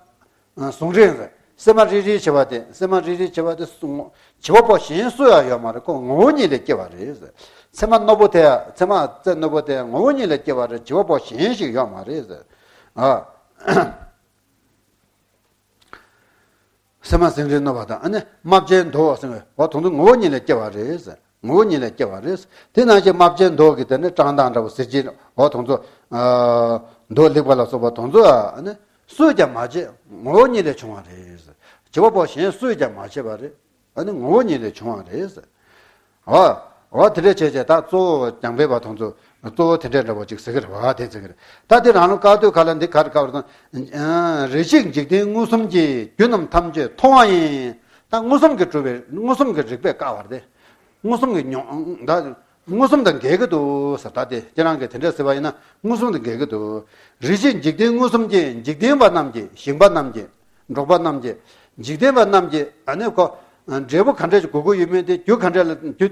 ཟུང་རིང་། སེར་མ་རིལ་རིལ་བྱེད་པ་དེ། སེར་མ་རིལ་རིལ་བྱེད་པ་དེ་སུ་བྱེད་པ་པོ་གཞན་སུ་ཡང་ཡོད་མ་རེད། ཁོ་ངོ་བོ་ཉིད་ལས་སྐྱེ་བ་རེད། ཚེར་མ་རྣོ་པོ་དེ། ཚེར་མ་རྩེ་རྣོ་པོ་དེ་ངོ་བོ་ཉིད་ལས་སྐྱེ་བ་རེད། བྱེད་པ་པོ་གཞན་ཞིག་ཡོད་མ་རེད། ཨ། སེར་མ་ཟུང་རིང་རྣོ་བ་དང་། ཨ་ནི་རྨ་བྱའི་མདོག་ཟེར་བའི་འོ་དེ་ཚོ་ངོ་བོ་ཉིད་ལས་སྐྱེ་བ་རེད། ངོ་བོ་ཉིད་ལས་སྐྱེ་བ་རེད། དེ་ནང་བཞིན་རྨ་བྱའི་མདོག་གི་དེ་ནི་བཀྲག་མདངས་འདྲ་བོ་གཟི་བརྗིད་འོ་དེ་ཚོ། ཨ། མདོག་ལེགས་པ་ལ་སོགས་པ་དེ་ཚོ་ཨ་ནི་སུས་ཀྱང་མ་བྱས། ངོ་བོ་ཉིད་ལས་བྱུང་བ་རེད། བྱེད་པ་པོ་གཞན་སུས་ཀྱང་མ་བྱས་པ་རེད། ཨ་ནི་ངོ་བོ་ཉིད་ལས་བྱུང་བ་རེད། འོ། འོ་དེ་འདྲ་བྱས་བྱས་ད་གཙོ་བོ་རྒྱང་འཕེན་པ་དེ་ཚོ་གཙོ་བོ་དེ་འདྲ་འདྲ་བོ་ཅིག་ཟེར་གི་རེད་བ། དེ་ཟེར་གི་རེད། ད་དེ་རང་ལུགས་བཀའ་སྡོད་ཁ་ལ་འདི་ག་རེ་བཀའ་བར་དང་། རེ་ཞིག་འཇིག་རྟེན་མངོན་སུམ་གྱིས། རྒྱུ་རྣམས་ཐམས་ཅད་མཐོང་བ་ཡིན། ད་མངོན་སུམ་གྱིས་གྲུབ་པའི་མངོན་སུམ་གྱི་རིག་པས་བཀག་པ་རེད། མངོན་སུམ་གྱི་མྱོང་ད་མངོན་སུམ་དང་འགལ་གྱི་འདུག་ཟེར། ད་དེ་ཁྱེད་རང་གིས་དེ་འདྲ་ཟེར་བ་ཡིན་ན་མངོན་སུམ་དང་འགལ་གྱི་འདུག་རེ་ཞིག་འཇིག་རྟེན་མངོན་སུམ་གྱིས། འཇིག་རྟེན་པ་རྣམས་ཀྱིས། ཞིང་པ་རྣམས་ཀྱིས། འབྲོག་པ་རྣམས་ཀྱིས། འཇིག་རྟེན་པ་རྣམས་ཀྱིས་ཨ་ནི་ཁོ། འབྲས་བུ་ག་འདྲ་ཞིག་དགོས་ཀྱི་ཡོད་མེད་དེ་རྒྱུ་ག་འདྲ་ལ་རྒྱུ།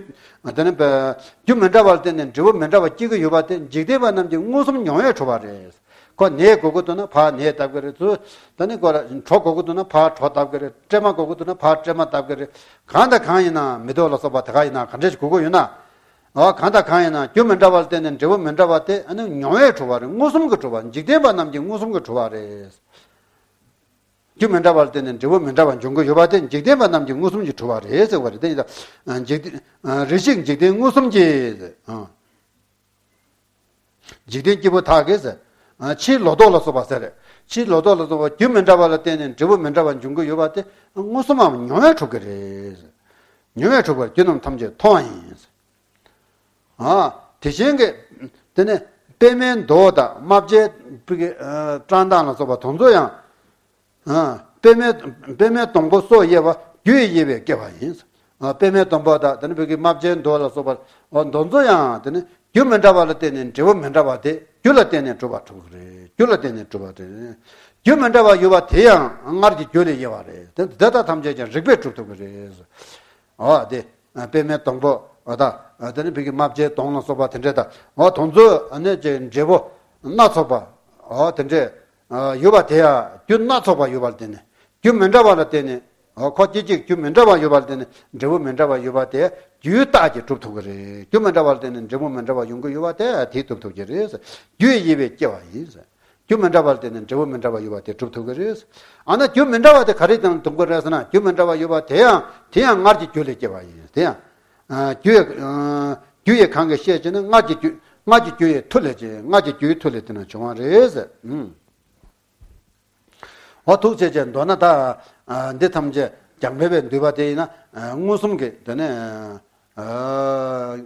དེ་ནི་རྒྱུ་མི་འདྲ་བ་ལ་བརྟེན་ནས་འབྲས་བུ་མི་འདྲ་བ་སྐྱེ་གི་ཡོད་པ་དེ་འཇིག་རྟེན་པ་རྣམས་ཀྱིས་མངོན་སུམ་མྱོང་བས་གྲུབ་པ་རེད། ཁོ་ནས་དགོས་ཀྱི་འདུག་ན་ཕར་ནས་བཏབ་ཀྱི་རེད། ཚུར་ད་ནི་ཁོ་གྲོ་དགོས་ཀྱི་འདུག་ན་ཕར་གྲོ་བཏབ་ཀྱི་རེད། སྲན་མ་དགོས་ཀྱི་འདུག་ན་ཕར་སྲན་མ་བཏབ་ཀྱི་རེད། གང་དང་གང་ཡིན་ན་མེ་ཏོག་ལ་སོགས་པ་དེ་ག་ཡིན་ན་ག་འདྲ་ཞིག་དགོས་ཀྱི་ཡོད་ན། འོ་གང་དང་གང་ཡིན་ན་རྒྱུ་མི་འདྲ་བ་ལ་བརྟེན་ནས་འབྲས་བུ་མི་འདྲ་བ་དེ་ཨ་ནི་མྱོང་བས་གྲུབ་པ་རེད། མངོན་སུམ་གྱིས་གྲུབ་པ། འཇིག་རྟེན་པ་རྣམས་ཀྱིས་མངོན་སུམ་གྱིས་གྲུབ་པ་རེད། རྒྱུ་མི་འདྲ་བ་ལ་བརྟེན་ནས་འབྲས་བུ་མི་འདྲ་བ་འབྱུང་གི་ཡོད་པ་དེ་འཇིག་རྟེན་པ་རྣམས་ཀྱིས་མངོན་སུམ་གྱིས་གྲུབ་པ་རེད་ཟེར་བ་རེད། དེ་ཡིན་ད། འཇིག་རྟེན། རེ་ཞིག་འཇིག་རྟེན་མངོན་སུམ་གྱིས། འཇིག་རྟེན་སྐྱེས་བུ་དག་གིས་ཟེར། ཕྱིའི་ལོ་ཏོག་ལ་སོགས་པ་ཟེར། ཕྱིའི་ལོ་ཏོག་ལ་སོགས་པ་རྒྱུ་མི་འདྲ་བ་ལ་བརྟེན་ནས་འབྲས་བུ་མི་འདྲ་བ་འབྱུང་གི་ཡོད་པ་དེ་མངོན་སུམ་མམ་མྱོང་བས་གྲུབ་ཀྱི་རེད། མྱོང་བས་གྲུབ་པར་རྒྱུ་རྣམས་ཐམས་ཅད་མཐོང་བ་ཡིན། ཨ། དེ་བཞིན་གྱི། དེ་ནས་པདྨའི་མདོག་དང་རྨ་བྱའི་བཀྲག་མདངས་ལ་སོགས་པ་དེ་ཚོ་ཡང་། ཨ། པདྨའི་པདྨའི་སྡོང་པོ་སོགས་དབྱེ་བ་རྒྱུ་ཡི་དབྱེ་བས་སྐྱེ་བ་ཡིན། ཨ། པདྨའི་སྡོང་པོ་དང་དེ་ནས་བོད་ཀྱི་རྨ་བྱའི་མདོག་ལ་སོགས་པ་དེ་ཚོ་ཡང་དེ་ནི་རྒྱུ་མི་འདྲ་བ་ལ་བརྟེན་ནས་འབྲས་བུ་མི་འདྲ་བ་དེ་རྒྱུ་ལ་བརྟེན་ནས་གྲུབ་པ་གྲུབ་ཀྱི་རེད། རྒྱུ་ལ་བརྟེན་ནས་གྲུབ་པ་རེད། རྒྱུ་མི་འདྲ་བ་ཡོད་པ་དེ་ཡང་སྔར་གྱི་རྒྱུ་ལས་དབྱེ་བ་རེད། དེ་དེ་དག་ཐམས་ཅད་ཀྱང་རིགས་པས་གྲུབ་ཐུབ་ཀྱི་རེད། ཨོ་དེ། པདྨའི་སྡོང་པོ། འོ་ད། དེ་ནི་བོད་ཀྱི་རྨ་བྱའི་སྡོང་ལ་སོགས་པ་དེ་འདྲས་དང་། འོ་དེ་ཚོ་ནི་ཅིག་འབྲས་བུ་སྣ་ཚོགས་པ། འོ་དེ་འདྲས་ཡོད་པ་དེ་ཡང་རྒྱུ་སྣ་ཚོགས་པ་ཡོད་པ་ལ་བརྟེན་ནས། རྒྱུ་མི་འདྲ་བ་ལ་བརྟེན་ནས། འོ་ཁོ་སྐྱེ་གཅིག་རྒྱུ་མི་འདྲ་བ་ཡོད་པ་ལ་བརྟེན་ནས་འབྲས་བུ་མི་འདྲ་བ་ཡོད་པ་དེ་རྒྱུའི་རྟགས་ཀྱིས་གྲུབ་ཐུབ་ཀྱི་རེད། རྒྱུ་མི་འདྲ་བ་ལ་བརྟེན་ནས་འབྲས་བུ་མི་འདྲ་བ་ཡོང་གི་ཡོད་པ་དེ་དེས་གྲུབ་ཐུབ་ཀྱི་རེད། རྒྱུ་ཡི་དབྱེ་བས་སྐྱེ་བ་ཡིན། རྒྱུ་མི་འདྲ་བ་ལ་བརྟེན་ནས་འབྲས་བུ་མི་འདྲ་བ་ཡོད་པ་དེ་གྲུབ་ཐུབ་ཀྱི་རེད། ཨ་ན་རྒྱུ་མི་འདྲ་བ་དེ་ག་རེ་དང་འདུག་གི་རེད་ཟེར་ན། རྒྱུ་མི་འདྲ་བ་ཡོད་པ་དེ་ཡང་དེ་ཡང་སྔར་གྱི་རྒྱུ་ལས་སྐྱེ་བ་ཡིན། དེ་ཡང་། ཨ། རྒྱུ་ཡི། ཨ། རྒྱུ་ཡི་གང་གིས་ཤེས་ཅེ་ན། སྔར་གྱི་རྒྱུ། སྔར་གྱི་རྒྱུ་ཡི་མཐུ་ལས་ཀྱི། སྔར་གྱི་རྒྱུའི་མཐུ་ལས་དེ་ན་བྱུང་བ་རེད་ཟེར། ཨུམ། འོ་ཐུགས་རྗེ་ཆེ། མདོར་ན་ད། ཨ། འདི་ཐམས་ཅད་རྒྱང་འཕེན་པས་བསྡུས་པ་དེ་ཡིན་ན། ཨ། མངོན་སུམ་གྱི་དེ་ནས། ཨ།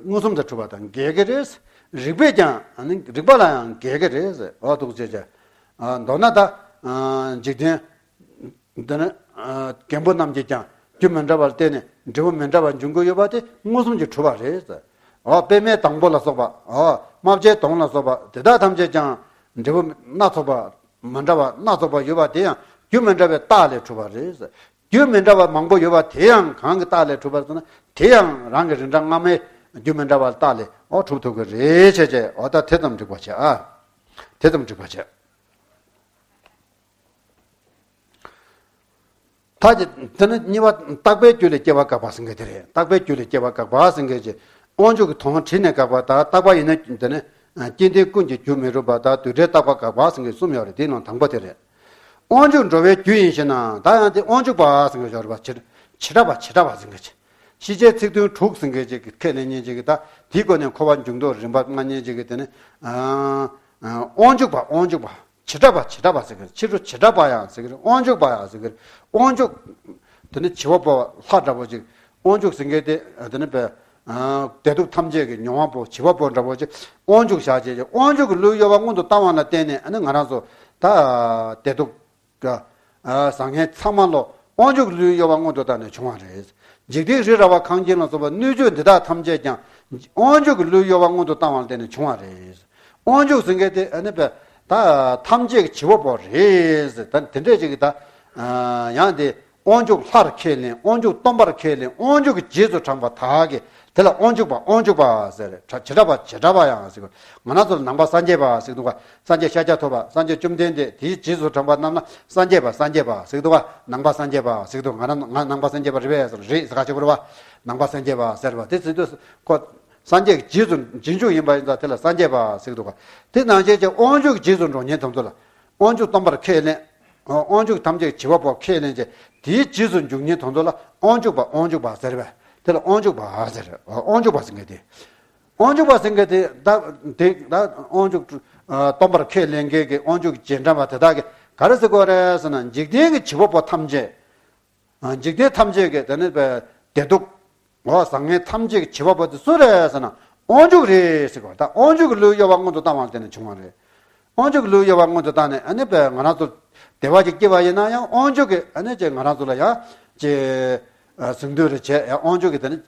མངོན་སུམ་དུ་གྲུབ་པ་དང་འགལ་གྱི་རེད། རིགས་པས་ཀྱང་། ཨ་ནི་རིགས་པ་ལ་ཡང་འགལ་གྱི་རེད། འོ་ཐུགས་རྗེ་ཆེ། ཨ། མདོར་ན་ད། ཨ། འཇིག་རྟེན། འདི་ནི། ཨ། རྒན་པོ་རྣམས་ཀྱིས་ཀྱང་རྒྱུ་མི་འདྲ་བ་ལ་བརྟེན་ནས་འབྲས་བུ་མི་འདྲ་བ་འབྱུང་གི་ཡོད་པ་དེ་མངོན་སུམ་གྱིས་གྲུབ་པ་རེད། འོ་པདྨའི་སྡོང་པོ་ལ་སོགས་པ། འོ་རྨ་བྱའི་སྡོང་ལ་སོགས་པ་དེ་དག་ཐམས་ཅད་ཀྱང་འབྲས་བུ་སྣ་ཚོགས་པ་མི་འདྲ་བ་སྣ་ཚོགས་པ་ཡོད་པ་དེ་ཡང་རྒྱུ་མི་འདྲ་བའི་རྟགས་ལས་གྲུབ་པ་རེད། རྒྱུ་མི་འདྲ་བ་མང་པོ་ཡོད་པ་དེ་ཡང་གང་གི་རྟགས་ལས་གྲུབ་པ་རེད་ཟེར་ན། དེ་ཡང་རང་གི་རིགས་འདྲ་སྔ་མའི་རྒྱུ་མི་འདྲ་བ་རྟགས་ལས། ཨོ་གྲུབ་ཐུབ་ཀྱི་རེད་བྱས་བྱས། ཨོ་ད་དེ་ཙམ་འགྲིག་པ་བྱས་ཨ། དེ་ཙམ་འགྲིག་པ་བྱས། ད་དེ་ནི་གཉིས་པ་རྟག་པའི་རྒྱུ་ལས་སྐྱེ་བ་དགག་པ་ཟེར་མཁན་དེ་རེད། རྟག་པའི་རྒྱུ་ལས་སྐྱེ་བ་དགག་པ་ཟེར་མཁན་གྱི་དབང་ཕྱུག་གི་དོན་དྲིས་ནས་དགག་པ་དང་། རྟག་པ་ཡིན་ན་དེ་ནི་སྐྱེ་ལྡན་ཀུན་གྱི་རྒྱུ་མི་རུང་བ་དང་། དུས་འབྲས་རྟག་པ་དགག་པ་ཟེར་མཁན་གསུམ་ཡོད་རེད། དེའི་ནང་དང་པོ་དེ་རེད། དབང་ཕྱུག་འགྲོ་བའི་རྒྱུ་ཡིན་ཞེ་ན། ད་ཡང་དེ་དབང་ཕྱུག་པ་ཟེར་མཁན་ཡོད་རེད་པ། བྱེ་བྱེ་བྲག་པ། བྱེ་བྲག་པ་ཟེར་མཁན་ཅིག་ཤེས་བྱའི་ཚིག་དོན་དྲུག་ཟེར་མཁན་ཅིག་གི་ཁས་ལེན་མཁན་ཅིག་གིས་ད་དེའི་སྒོ་ནས་འཁོར་བ་འཇུག་ལྡོག་རིམ་པ་མངོན་མཁན་ཅིག་གིས་དེ་ནི་ཨ་ཨ་དབང་ཕྱུག་པ། དབང་ཕྱུག་པ། བྱེ་བྲག་པ། བྱེ་བྲག་པ་ཟེར་གི་རེད། ཕྱི་རོལ་བྱེ་བྲག་པ་ཡང་ཟེར་གི་རེད། དབང་ཕྱུག་པ་ཡང་ཟེར་གི་རེད། དབང་ཕྱུག་དེ་ནི་བྱེད་པ་པོ་ལྷ་འདྲ་པོ་ཅིག་དབང་ཕྱུག་ཟེར་མཁན་དེ་དེ་ནི་བདེ་སྡུག་ཐམས་ཅད་ཀྱི་མྱོང་བ་པོ། བྱེད་པ་པོ་འདྲ་པོ་ཅིག་དབང་ཕྱུག་བཞག་བྱས་ཀྱི། དབང་ཕྱུག་གི་ལུས་གཡོ་བ་སྔོན་དུ་བཏང་བ་ལ་བརྟེན་ནས་ཨ་ནི་ང་རང་ཚོ་ད་བདེ་སྡུག་བཟང་ངན་ཚང་མ་ལོ་དབང་ཕྱུག་ལུས་གཡོ་བ་སྔོན་དུ་བཏང་ནས་བྱུང་བ་རེད། འཇིག་རྟེན་རི་ར་བ་ཁང་ཁྱིམ་ལ་སོགས་པ་སྣོད་བཅུད་འདི་དག་ཐམས་ཅད་ཀྱང་དབང་ཕྱུག་གི་ལུས་གཡོ་བ་སྔོན་དུ་བཏང་བ་ལ་བརྟེན་ནས་བྱུང་བ་རེད། དབང་ཕྱུག་ཟེར་མཁན་དེ་ཨ་ནི་པས་ད་ཐམས་ཅད་ཀྱི་བྱེད་པ་པོ་རེད། ད་དེ་འདྲས་ཅིག་གིས་ད་ཡང་དེ་དབང་ཕྱུག་ལྷར་ཁས་ལེན། དབང་ཕྱུག་སྟོན་པར་ཁས་ལེན། དབང་ཕྱུག་གི་རྗེས་སུ་འབྲངས་པ་དག་གིས་དེ་ལ་དབང་ཕྱུག་པ། དབང་ཕྱུག་པ་ཟེར། བྱེ་བྲག་པ། བྱེ་བྲག་པ་ཡང་ཟེར། ང་རང་ཚོ་ལ་ནང་པ་སངས་རྒྱས་པ་ཟེར་གི་འདུག་ག་སངས་རྒྱས་ཤཱཀྱ་ཐུབ་པ། སངས་རྒྱས་བཅོམ་ལྡན་འདས། དེའི་རྗེས་སུ་འབྲངས་པ་རྣམས་ལ་སངས་རྒྱས་པ། སངས་རྒྱས་པ་ཟེར་གི་འདུག་ག་ནང་པ་སངས་རྒྱས་པ་ཟེར་གི་འདུག་ང་རང་ང་ནང་པ་སངས་རྒྱས་པ་རེད་པས་ཟེར། རེད་ཟེར་ག་ཆོག་གི་རེད་པ། ནང་པ་སངས་རྒྱས་པ་ཟེར་བ་དེ་ཟེར་དུས་ཁོ་སངས་རྒྱས་ཀྱི་རྗེས་སུ་རྗེས་འཇུག་ཡིན་པ་ཡིན་ཙང་དེ་ལ་སངས་རྒྱས་པ་ཟེར་གི་འདུག་ག་དེ་ནང་བཞིན་གྱི་དབང་ཕྱུག་རྗེས་སུ་འགྲོ་མཁན་དེ་ཚོ་ལ། དབང་ཕྱུག་སྟོན་པར་ཁས་ལེན། དབང་ཕྱུག་ཐམས་ཅད་བྱེད་པ་པོ་ཁས་ལེན་བྱས། དེའི་རྗེས་སུ་འཇུག་མཁན་དེ་ཚོ་ལ་དབང་ཕྱུག་པ། དབང་ཕྱུག་པ་ཟེར་བས། དེ་ལ་དབང་ཕྱུག་པ་ཟེར། དབང་ཕྱུག་པ་ཟེར་མཁན་དེ། དབང་ཕྱུག་པ་ཟེར་མཁན་དེ་ད་དེ་ད་དབང་ཕྱུག་སྟོན་པར་ཁས་ལེན་མཁན་གྱི་དབང་ཕྱུག་རྗེས་འབྲང་བ་དེ་དག་གིས་ག་རེ་ཟེར་དགོས་རེད་ཟེར་ན། འཇིག་རྟེན་གྱི་བྱེད་པ་པོ་ཐམས་ཅད། འཇིག་རྟེན་ཐམས་ཅད་ཀྱི་དེ་ནི་བདེ་སྡུག་འོ་བཟང་ངན་ཐམས་ཅད་ཀྱི་བྱེད་པ་པོ་དེ་སུ་རེད་ཟེར་ན། དབང་ཕྱུག་རེད་ཟེར་གོ། ད་དབང་ཕྱུག་གི་ལུས་གཡོ་བ་སྔོན་དུ་བཏང་བ་ལ་བརྟེན་ནས་བྱུང་བ་རེད། དབང་ཕྱུག་གི་ལུས་གཡོ་བ་སྔོན་དུ་བཏང་ནས་ཨ་ནི་པས་ང་རང་ཚོ་བདེ་བ་ཅིག་སྐྱེ་བ་ཡིན་ན་ཡང་དབང་ཕྱུག་གིས་ཨ་ནི་ཅིག་ང་རང་ཚོ་ལ་ཡང་ཅིག་གཟེངས་བསྟོད་རེ་བྱས། ཡང་དབང་ཕྱུག་གིས་དེ་ནི་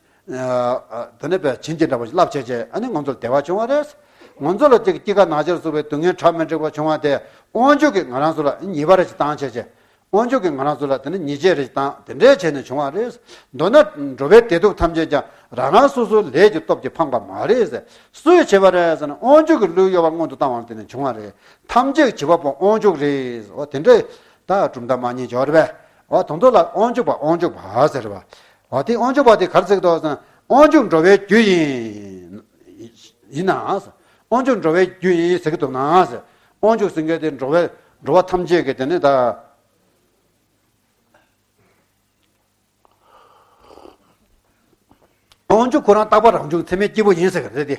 དེ་ནི་པས་བྱིན་གྱིས་འདྲ་པོ་ཞིག་བརླབས་བྱས་བྱས་ཨ་ནི་ང་ཚོར་བདེ་བ་བྱུང་བ་རེད། ང་ཚོ་ལ་ཅིག་སྐྱེ་རྒ་ན་འཆིར་སོགས་པའི་སྡུག་བསྔལ་བྲལ་མི་འགྲིག་པ་བྱུང་བ་དེ་དབང་ཕྱུག་གིས་ང་རང་ཚོ་ལ་ཉེས་པ་རེ་ཞིག་བཏང་བྱས་བྱས། དབང་ཕྱུག་གིས་ང་རང་ཚོ་ལ་དེ་ནི་ཉེས་ཆད་རེ་བཏང་། དེ་འདྲའི་བྱས་ནས་བྱུང་བ་རེད། མདོར་ན་འགྲོ་བའི་བདེ་སྡུག་ཐམས་ཅད་ཀྱང་རང་རང་སོ་སོའི་ལས་ཀྱི་སྟོབས་ཀྱིས་འཕངས་པ་མ་རེད་ཟེར། སུས་བྱས་པ་རེད་ཟེར་ན། དབང་ཕྱུག་གི་ལུས་གཡོ་བ་སྔོན་དུ་བཏང་བ་ལ་བརྟེན་ནས་བྱུང་བ་རེད། ཐམས་ཅད་ཀྱི་བྱེད་པ་པོ་དབང་ཕྱུག་རེད། འོ་དེ་འདྲའི་ད་གྲུབ་མཐའ་མ་ཉིད་འབྱོར་བས། འོ་དང་པོ་ལ་དབང་ཕྱུག་པ། དབང་ཕྱུག་པ་ཟེར་བ། འོ་དེ་དབང་ཕྱུག་པ་དེ་ག་རེ་ཟེར་གི་འདུག་ཟེར་ན། དབང་ཕྱུག་འགྲོ་བའི་རྒྱུ་ཡིན། ཡིན་ན། དབང་ཕྱུག་འགྲོ་བའི་རྒྱུ་ཡིན་ཟེར་གི་འདུག་ན་ཟེར། དབང་ཕྱུག་ཟེར་མཁན་དེ་འགྲོ་བའི་འགྲོ་བ་ཐམས་ཅད་ཀྱི་དེ་ནི་ད། དབང་ཕྱུག་ཁོ་རང་རྟག་པ་རང་བྱུང་ཚད་མེད་སྐྱེས་བུ་ཡིན་ཟེར་གི་རེད་དེ།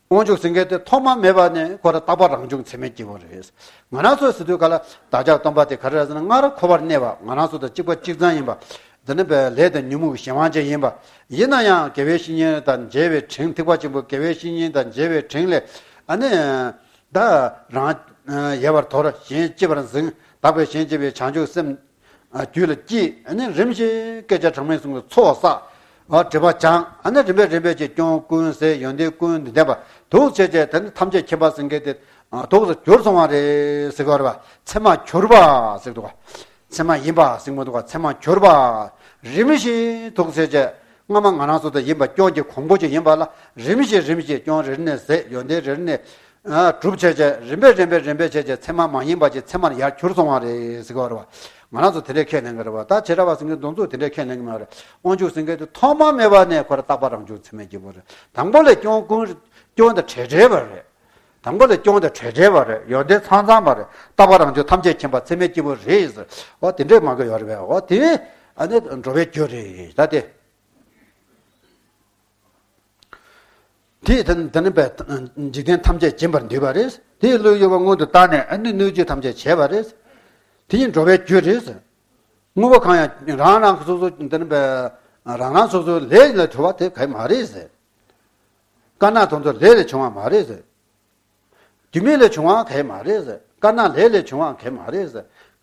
དབང་ཕྱུག་ཟེར་མཁན་དེ་ཐོག་མ་མེད་པ་ནས་ཁོ་རང་རྟག་པ་རང་བྱུང་ཚད་མེད་སྐྱེས་བུ་རེད། ང་རང་ཚོ་ཟེར་དུས་ག་ལ་བདག་ཅག་སྟོན་པ་དེ་ག་རེ་རེད་ཟེར་ན། སྔར་འཁོར་བར་གནས་པ་ང་རང་ཚོ་དང་གཅིག་པ་གཅིག་རྐྱང་ཡིན་པ། འདི་ནི་པའི་ལས་དང་ཉོན་མོངས་ཀྱི་གཞན་དབང་ཅན་ཡིན་པ། ཡིན་ན་ཡང་དགེ་བའི་བཤེས་གཉེན་དང་མཇལ་བའི་དྲིན། ཐེག་པ་ཆེན་པོའི་དགེ་བའི་བཤེས་གཉེན་དང་མཇལ་བའི་དྲིན་ལས་ཨ་ནི། ད་རང་ཡལ་བར་དོར། གཞན་གཅེས་པར་འཛིན། བདག་པས་གཞན་གཅེས་པའི་བྱང་ཆུབ་སེམས་རྒྱུད་ལ་སྐྱེས། ཨ་ནི་རིམ་བཞིན་བསྐལ་བརྒྱར་གྲངས་མེད་གསུམ་གྱི་ཚོགས་བསགས། སྒྲིབ་པ་སྦྱངས། ཨ་ནི་རིམ་པས་རིམ་པས་ཀྱིས་སྐྱོན་ཀུན་ཟད། ཡོན་ཏན་ཀུན་ལྡན་པ་དུག་བྱས་བྱས། དེ་ནི་ཐམས་ཅད་མཁྱེན་པ་ཟེར་མཁན་དེ་དུག་ཏུ་གྱུར་སོང་བ་རེད་ཟེར་གི་རེད་པ། མཚན་མ་གྱུར་པ་ཟེར་གི་འདུག་ག་མཚན་མ་ཡིན་པ་ཟེར་གི་མི་འདུག་ག་མཚན་མ་གྱུར་པ། རིམ་བཞིན་དུག་བྱས་བྱས། སྔ་མ་ང་རང་ཚོ་དང་ཡིན་པ། སྐྱོན་གྱི་གོང་བུ་ཅིག་ཡིན་པ་ལ་རིམ་བཞིན་རིམ་བཞིན་སྐྱོན་རེ་རེ་ནས་ཟད། ཡོན་ཏན་རེ་རེ་ནས་གྲུབ་བྱས་བྱས། རིམ་པས་རིམ་པས་རིམ་པས་བྱས་བྱས། མཚན་མ་མ་ཡིན་པ་ཅིག་མཚན་མར་ཡར་གྱུར་སོང་བ་རེད་ཟེར་གི་རེད་པ། ང་རང་ཚོ་དེ་འདྲས་ཁས་ལེན་གི་རེད་པ། ད་བྱེ་བྲག་པ་ཟེར་མཁན་དེ་ཚོ་དེ་འདྲས་ཁས་ལེན་གི་མ་རེད། དབང་ཕྱུག་ཟེར་མཁན་དེ་ཐོག་མ་མེད་པ་ནས་ཁོ་རང་རྟག་པ་རང་བྱུང་ཚད་མེད་སྐྱེས་བུ་རེད། དང་པོ་ལས་སྐྱོན་ཀུན་སྐྱོན་དང་བྲལ་བྲལ་བ་རེད། དང་པོ་ལས་སྐྱོན་དང་བྲལ་བྲལ་བ་རེད། ཡོན་ཏན་ཚང་ཚང་བ་རེད། རྟག་པ་རང་བྱུང་ཐམས་ཅད་མཁྱེན་པ་ཚད་མེད་སྐྱེས་བུ་རེད་ཟེར། འོ་དེ་འདྲས་མང་གི་ཡོད་རེད་པས། འོ་དེ་ཨ་ནི་འགྲོ་བའི་རྒྱུ་རེད་ད་དེ། དེས་དེ་ནི་པས་འཇིག་རྟེན་ཐམས་ཅད་འབྱིན་པར་འདོད་པ་རེད། དེས་ལུས་གཡོ་བ་སྔོན་དུ་བཏང་ནས་ཨ་ནི་སྣོད་བཅུད་ཐམས་ཅད་བྱས་པ་རེད། དེ་ཡིན་འགྲོ་བའི་རྒྱུ་རེད། དངོས་པོ་གང་ཡང་རང་རང་སོ་སོ་དེ་ནི་པས་རང་རང་སོ་སོའི་ལས་ལ་གྲུབ་པ་དེ་ག་མ་རེད། དཀར་ནག་དེ་ཚོ་ལས་ལས་བྱུང་བ་མ་རེད། རྒྱུ་མེད་ལས་བྱུང་བ་ག་མ་རེད། དཀར་ནག་ལས་ལས་བྱུང་བ་ག་མ་རེད།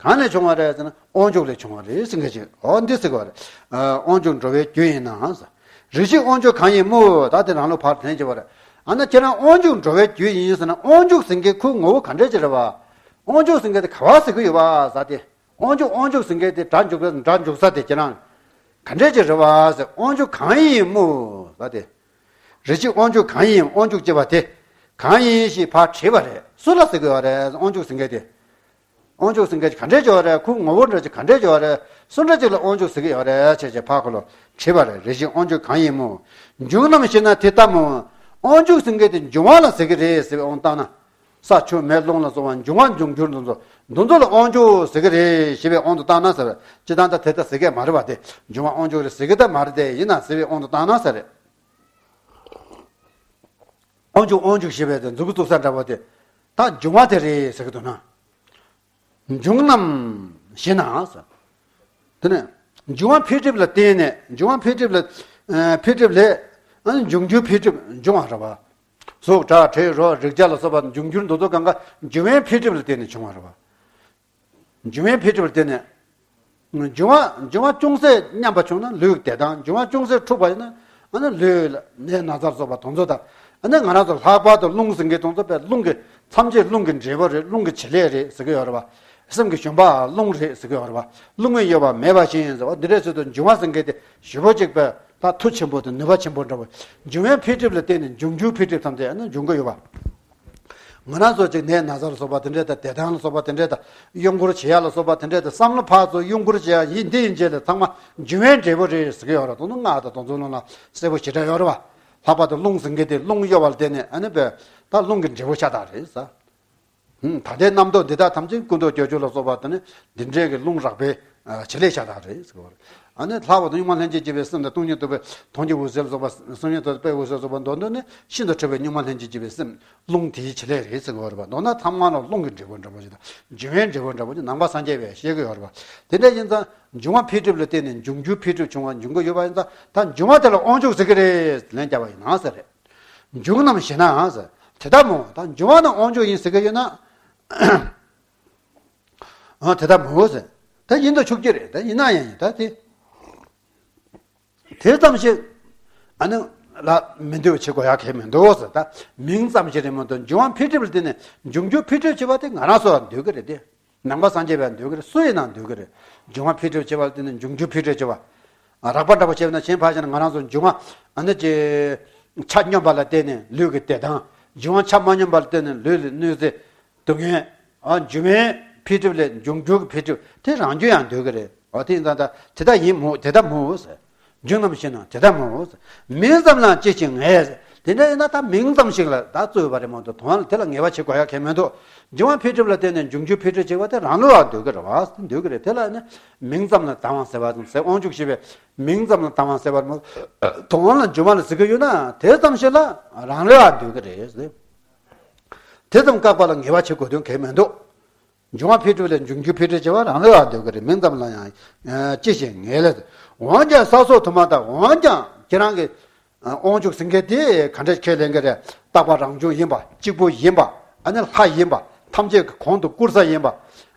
གང་ལས་བྱུང་བ་རེད་ཟེར་ན་དབང་ཕྱུག་ལས་བྱུང་བ་རེད་ཟེར་མཁན་ཅིག་འོ་འདི་ཟེར་གི་རེད། དབང་ཕྱུག་འགྲོ་བའི་རྒྱུ་ཡིན་ནའང་ཟེར། རིགས་ཤེས་དབང་ཕྱུག་གང་ཡིན་སྨོ། ད་དེ་རང་ལུགས་ཕར་དྲན་བྱེད་པ་རེད། ཨ་ན་ཁྱེད་རང་དབང་ཕྱུག་འགྲོ་བའི་རྒྱུ་ཡིན་ཟེར་ན། དབང་ཕྱུག་ཟེར་མཁན་ཁོའི་ངོ་བོ་ག་འདྲས་ཅིག་རེད་པ། དབང་ཕྱུག་ཟེར་མཁན་དེ་ག་པར་ཟེར་གི་ཡོད་པ་ཟེར་ཏེ། དབང་ཕྱུག་དབང་ཕྱུག་ཟེར་མཁན་དེ་སྒྲ་འཇུག་པའི་སྒྲ་འཇུག་ས་དེ་ཁྱེད་རང་ག་འདྲས་ཅིག་རེད་པ་ཟེར། དབང་ཕྱུག་གང་ཡིན་སྨོ་ཟེར་ཏེ། རེ་ཞིག་དབང་ཕྱུག་གང་ཡིན། དབང་ཕྱུག་ཅེས་པ་དེ་གང་ཡིན་ཞེས་ཕར་དྲིས་པ་རེད། སུ་ལ་ཟེར་གི་ཡོད་རེད། དབང་ཕྱུག་ཟེར་མཁན་དེ། དབང་ཕྱུག་ཟེར་མཁན་གྱི་ག་འདྲས་ཅིག་ཡོད་རེད། ཁོའི་ངོ་བོ་འདྲ་ཅིག་ག་འདྲས་ཅིག་ཡོད་རེད། སུ་འདྲ་ཅིག་ལ་དབང་ཕྱུག་ཟེར་གི་ཡོད་རེད་ཅེས་བྱས་ཕར་ཁོ་ལ་དྲིས་པ་རེད། རེ་ཞིག་དབང་ཕྱུག་གང་ཡིན་མོ། འབྱུང་རྣམས་ཞེ་ན་དེ་ལྟ་མོ། དབང་ཕྱུག་ཟེར་མཁན་དེ་འབྱུང་བ་ལ་ཟེར་གི་རེད་ཟེར་བའི་དབང་བཏང་ན། ས་ཆུ་མེ་རླུང་ལ་སོགས་པ་འབྱུང་བ་འབྱུང་འགྱུར་འདི་ཚོ། འདི་ཚོ་ལ་དབང་ཕྱུག་ཟེར་གི་རེད་ཞེས་པའི་དབང་དུ་བཏང་ན་ཟེར་བས། སྤྱིར་བཏང་ད་དེ་ལྟར་ཟེར་གི་མ་རེད་པ། དེ་འབྱུང་བ་དབང་ཕྱུག་རེད་ཟེར་གི་ད་མ་རེད། དེ་ཡིན་ན་ཟེར་བའི་དབང་དུ་བཏང་ན་ཟེར་རེད། དབང་ཕྱུག་དབང་ཕྱུག་ཞེས་པའི་དེ་མཛུབ་གུ་བཙུགས་ས་འདྲ་པོ་དེ། ད་འབྱུང་བ་དེ་རེད་ཟེར་གི་འདུག་ན། འབྱུང་རྣམས་ཞེ་ན་ཟེར། དེ་ནས་འབྱུང་བ་འཕེལ་འགྲིབ་ལ་བརྟེན་ནས། འབྱུང་བ་འཕེལ་འགྲིབ་ལ། ཨ། འཕེལ་འགྲིབ་ལས། ཨ་ནི་འབྱུང་འགྱུར་འཕེལ་འགྲིབ་འབྱུང་བ་རེད་པ། གཟུགས་སྒྲ་དྲི་རོ་རེག་བྱ་ལ་སོགས་པ་འབྱུང་འགྱུར་འདི་ཚོ་གང་ག་འབྱུང་བའི་འཕེལ་འགྲིབ་ལ་བརྟེན་ནས་བྱུང་བ་རེད་པ། འབྱུང་བའི་འཕེལ་འགྲིབ་ལ་བརྟེན་ནས། འབྱུང་བ་འབྱུང་བ་ཅུང་ཟད་ཉམས་པ་བྱུང་ན་ལུས་ཀྱི་བདེ་ཐང་། འབྱུང་བ་ཅུང་ཟད་འཁྲུགས་པ་ཡིན་ན། ཨ་ནི་ལུས་ལ་ནད་ན་ཚ་ལ་སོགས་པ་དེ་ཚོ་དང་། ཨ་ནི་ང་རང་ཚོ་ལྷག་པར་དུ་རླུང་ཟེར་མཁན་དེ་ཚོ་དཔེ་རླུང་གི་ཐམས་ཅད་རླུང་གི་འབྲས་བུ་རེད། རླུང་གི་བྱེད་ལས་རེད་ཟེར་གི་ཡོད་རེད་པ། སེམས་ཀྱི་ཞུམ་པ་རླུང་རེད་ཟེར་གི་ཡོད་རེད་པ། རླུང་གིས་གཡོས་པ་མེད་པ་བཞིན་ཟེར་བ་འདི་འདྲའི་ཚུལ་དུ་འབྱུང་བ་ཟེར་མཁན་དེ་ཞེ་པོ་ཅིག་དཔེ་ད་མཐུ་ཆེན་པོ་དང་ནུས་པ་ཆེན་པོ་འདྲ་བོ། འབྱུང་བའི་འཕེལ་འགྲིབ་ལ་བརྟེན་ནས་འབྱུང་འགྱུར་འཕེལ་འགྲིབ་ཐམས་ཅད་ཨ་ནི་འབྱུང་གི་ཡོད་པ། ང་རང་ཚོ་ཅིག་ནད་ན་ཚ་ལ་སོགས་པ་དེ་འདྲས་དང་། བདེ་ཐང་ལ་སོགས་པ་དེ་འདྲས་དང་། གཡོ་འགུལ་བྱེད་ཡ་ལ་སོགས་པ་དེ་འདྲས་དང་། བསམ་བློ་ཕར་ཚུར་གཡོ་འགུལ་བྱེད་ཡ་ཡིན་འདི་ཡིན་བྱས་ལ་ཚང་མ་འབྱུང་བའི་འབྲས་བུ་རེད་ཟེར་གི་ཡོད་རེད། དེ་ཚོ་སྔགས་དང་དེ་ཚོའི་ནང་ལ་གསལ་པོ་ཞེ་དྲག་ཡོད་རེད་པ། ལྷག་པར་དུ་རླུང་ཟེར་མཁན་དེ་རླུང་གཡོ་བ་ལ་བརྟེན་ནས་ཨ་ནི་དཔེ་ད་རླུང་གི་འབྲས་བུ་ཤ་སྟག་རེད་ཟེར། ཧུམ། ད་ལྟའི་རྣམ་རྟོག་འདི་དག་ཐམས་ཅད་ཀུན་རྟོག་སྐྱོ་སྐྱོ་ལ་སོགས་པ་དེ་ནི་འདི་འདྲའི་གི་རླུང་རགས་པའི་ཨ་བྱེད་ལས་ཤ་སྟག་རེད་ཟེར་བ་རེད། ཨ་ནི་ལྷག་པར་དུ་གཉུག་མ་ལྷན་ཅིག་སྐྱེས་པའི་སེམས་དང་། སྟོང་ཉིད་རྟོགས་པའི་མཐོང་བྱེད་འོད་གསལ་ལ་སོགས་པ། སེམས་ཉིད་རྟོགས་པའི་འོད་གསལ་ལ་སོགས་པ་མདོར་བསྡུས་ནས་ཤིན་ཏུ་ཕྲ་བའི་གཉུག་མ་ལྷན་ཅིག་སྐྱེས་པའི་སེམས། རླུང་དེའི་བྱེད་ལས་རེད་ཟེར་བ་རེད་པ། མདོར་ན་ཐ་མ་ལ་རླུང་གི་འབྲས་བུ་འདྲ་པོ་ཞིག་དང་། འབྱུང་བའི་འབྲས་བུ་འདྲ་པོ་ཞིག་ནང་པ་སངས་རྒྱས་པས་བཤད་ཀྱི་ཡོད་རེད་པ། དེ་འདྲ་ཡིན་ཙང་འབྱུང་བ་འཕེལ་འགྲིབ་ལ་བརྟེན་ནས་འབྱུང་འགྱུར་འཕེལ་འགྲིབ་བྱུང་བ་འབྱུང་གི་ཡོད་པ་ཡིན་ཙང་། ད་འབྱུང་བ་དེ་ལ་དབང་ཕྱུག་ཟེར་གི་རེད། ལན་བརྒྱབ་པ་ཡིན་ན་ཟེར་རེད། འབྱུང་རྣམས་ཞེ་ན་ཟེར། དེ་ལྟ་མོ། ད་འབྱུང་བ་ནི་དབང་ཕྱུག་ཡིན་ཟེར་གི་ཡོད་ན། ཨ། དེ་ལྟ་མོ་ཟེར། ད་ཡིན་དུ་ཆུག་གི་རེད། ད་ཡིན་ན་ཡང་ཡིན། ད་དེ་དེ་ཙམ་ཞིག་ཨ་ནི་ལ་མི་འདོད་བྱེད་དགོས་ཡ་གལ་མི་འདུག་ཟེར། ད་མིང་ཙམ་ཞིག་རེད་མ་གཏོགས། འབྱུང་བ་འཕེལ་འགྲིབ་ལ་བརྟེན་ནས་འབྱུང་འགྱུར་འཕེལ་འགྲིབ་བྱེད་པ་དེ་ང་རང་ཚོ་ཡང་འདོད་གི་རེད་དེ། ནང་པ་སངས་རྒྱས་པས་འདོད་ཀྱི་རེད། སུ་ཡིན་ནའང་འདོད་ཀྱི་རེད། འབྱུང་བ་འཕེལ་འགྲིབ་བྱེད་པ་ལ་བརྟེན་ནས་འབྱུང་འགྱུར་འཕེལ་འགྲིབ་བྱེད་པ། རགས་པ་འདྲ་པོ་བྱས་ན་གཞན་ཕར་བཞག་ན་ང་རང་ཚོ་འབྱུང་བ་ཨ་ནི་ཅིག་ཆ་སྙོམས་པ་ལ་བརྟེན་ནས་ལུས་ཀྱི་བདེ་ཐང་། འབྱུང་བ་ཆ་མ་སྙོམས་པ་ལ་བརྟེན་ནས་ལུས་ལ་གནོད་འཚེ་སྡུག་བསྔལ། ཨ། འབྱུང་བའི་འཕེལ་འགྲིབ་ལས་འབྱུང་འགྱུར་གྱི་འཕེལ་འགྲིབ་དེ་རང་རྒྱུ་ཡང་འདོད་ཀྱི་རེད། འོ་དེ་ཡིན་ཙང་ད་དེ་ལྟ་ཡིན་མོ། དེ་ལྟ་མོ་ཟེར། འབྱུང་རྣམས་ཞེ་ན་དེ་ལྟ་མོ། མིང་ཙམ་ལ་ཅི་ཞིག་ངེས། དེ་འདྲ་ཡིན་ན་ད་མིང་ཙམ་ཞིག་ལ་ད་རྩོད་པ་རེད་མ་གཏོགས། དོན་ལ་དེ་ལ་ངེས་པ་བྱེད་དགོས་ཡ་གལ་མི་འདུག་འབྱུང་བ་འཕེལ་འགྲིབ་ལ་བརྟེན་ནས་འབྱུང་འགྱུར་འཕེལ་འགྲིབ་བྱེད་པ་དེ་རང་ལུགས་ལ་འདོད་ཀྱི་རེད་པ། འདོད་ཀྱི་རེད། དེ་ལ་ནི་མིང་ཙམ་ལ་དང་བ་ཟེར་བ་ཙམ་ཟེར། དབང་ཕྱུག་ཞེས་པའི་མིང་ཙམ་ལ་དང་བ་ཟེར་བ་རེད་མ་གཏོགས། དོན་ལ་འབྱུང་བ་ལ་ཟེར་གྱི་ཡོད་ན་དེ་ཙམ་ཞིག་ལ་རང་ལུགས་ལ་འདོད་ཀྱི་རེད། དེ་ཙམ་བཀག་པ་ལ་ངེས་པ་བྱེད་དགོས་དོན་གལ་མི་འདུག་འབྱུང་བ་འཕེལ་འགྲིབ་ལས་འབྱུང་འགྱུར་འཕེལ་འགྲིབ་བྱེད་པ་རང་ལུགས་ལ་འདོད་ཀྱི་རེད། མིང་ཙམ་ལ་ཡང་ཨ་ཅི་ཞིག་ངེས་ལས། འོན་ཀྱང་ས་སོགས་དུ་མ་དང་། འོན་ཀྱང་ཁྱེད་རང་གི་ཨ་དབང་ཕྱུག་ཟེར་མཁན་དེ་ག་འདྲས་ཁས་ལེན་གྱི་རེད། རྟག་པ་རང་བྱུང་ཡིན་པ། གཅིག་པུ་ཡིན་པ། ཨ་ནི་ལྷ་ཡིན་པ། ཐམས་ཅད་ཀྱི་གོང་དུ་བཀུར་ས་ཡིན་པ།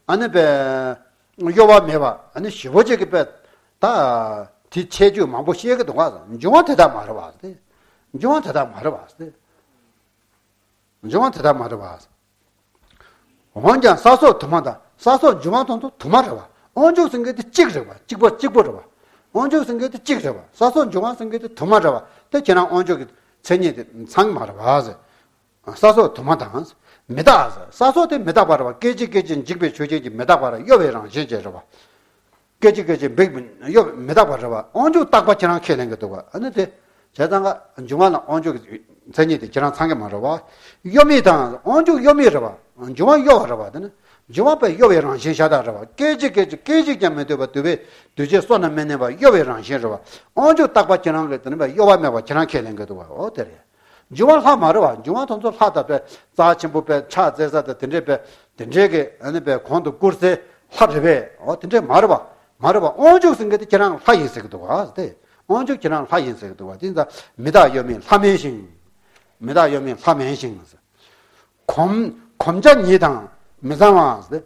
ཨ་ནི་པའི་གཡོ་བ་མེད་པ། ཨ་ནི་ཞེ་པོ་ཅིག་གི་པའི་ད་དེ་ཁྱད་ཆོས་མང་པོ་བཤད་ཀྱི་འདུག་ག་འབྱུང་བ་དེ་ལྟ་མ་རེད་པ། འབྱུང་བ་དེ་ལྟ་མ་རེད་པ། འབྱུང་བ་དེ་ལྟ་མ་རེད་པ། འོན་ཀྱང་ས་སོགས་དུ་མ་དང་། ས་སོགས་འབྱུང་བ་དང་དུ་དུ་མ་རེད་པ། དབང་ཕྱུག་ཟེར་མཁན་དེ་གཅིག་རེད་པ། གཅིག་པ་གཅིག་པུ་རེད་པ། དབང་ཕྱུག་ཟེར་མཁན་དེ་གཅིག་རེད་པ། ས་སོགས་འབྱུང་བ་ཟེར་མཁན་དེ་དུ་མ་རེད་པ། དེ་ཁྱེད་རང་དབང་ཕྱུག་གི་མཚན་ཉིད་དེ་ཚང་གི་མ་རེད་པ། ས་སོགས་དུ་མ་དང་། མི་རྟག་ས་སོགས་དེ་མི་རྟག་པ་རེད་པ། སྐད་ཅིག་སྐད་ཅིག་འཇིག་པའི་ཆོས་ཅན་གྱི་མི་རྟག་པ་རེད། གཡོ་བའི་རང་བཞིན་ཅན་རེད་པ། སྐད་ཅིག་སྐད་ཅིག་འབིགས་གཡོ་མི་རྟག་པ་རེད་པ། དབང་ཕྱུག་རྟག་པ་ཁྱེད་རང་ཁས་ལེན་གྱི་འདུག་པ། ཨ་ནི་དེ་བྱས་ཙང་ཀ་འབྱུང་བ་ལ་དབང་ཕྱུག་གི་མཚན་ཉིད་དེ་ཁྱེད་རང་ཚང་གི་མ་རེད་པ། གཡོ་མེད་དང་། དབང་ཕྱུག་གཡོ་མེད་རེད་པ། འབྱུང་བ་གཡོ་བ་རེད་པ། དེ་ནི་འབྱུང་བ་པའི་གཡོ་བའི་རང་བཞིན་ཤ་སྟག་རེད་པ། སྐད་ཅིག་སྐད་ཅིག་སྐད་ཅིག་ཀྱང་མི་སྡོད་པ། དུ་བའི་འདུས་བྱས་བསོད་ནམས་མི་གནས་པ་གཡོ་བའི་རང་བཞིན་རེད་པ། དབང་ཕྱུག་རྟག་པ་ཁྱེད་རང་གི་དེ་ནི་པའི་གཡོ་བ་མེད་པ་ཁྱེད་རང་ཁས་ལེན་གྱི་འདུག་པ། འོ་དེ་རེད། འབྱུང་བ་ལྷ་མ་རེད་པ། འབྱུང་བ་དེ་ཚོ་ལྷ་དང་པའི་རྩ་ཆེན་པོ་པའི་ཕྱག་འཚལ་ས་དང་དེ་འདྲས་པའི་དེ་འདྲས་ཀྱི་ཨ་ནི་པའི་གོང་དུ་བཀུར་སའི་ལྷ་རེད་པས། འོ་དེ་འདྲས་མ་རེད་པ། མ་རེད་པ། དབང་ཕྱུག་ཟེར་མཁན་དེ་ཁྱེད་རང་ལྷ་ཡིན་ཟེར་གི་འདུག་པ། དེ་དབང་ཕྱུག་ཁྱེད་རང་ལྷ་ཡིན་ཟེར་གི་འདུག་པ། དེ་ཡིན་ཙང་མི་རྟག་གཡོ་མེད་ལྷ་མིན་ཞིང་། མི་རྟག་གཡོ་མེད་ལྷ་མིན་ཞིང་། གོམས་གོམས་བྱ་ཉིད་དང་མི་གཙང་བ།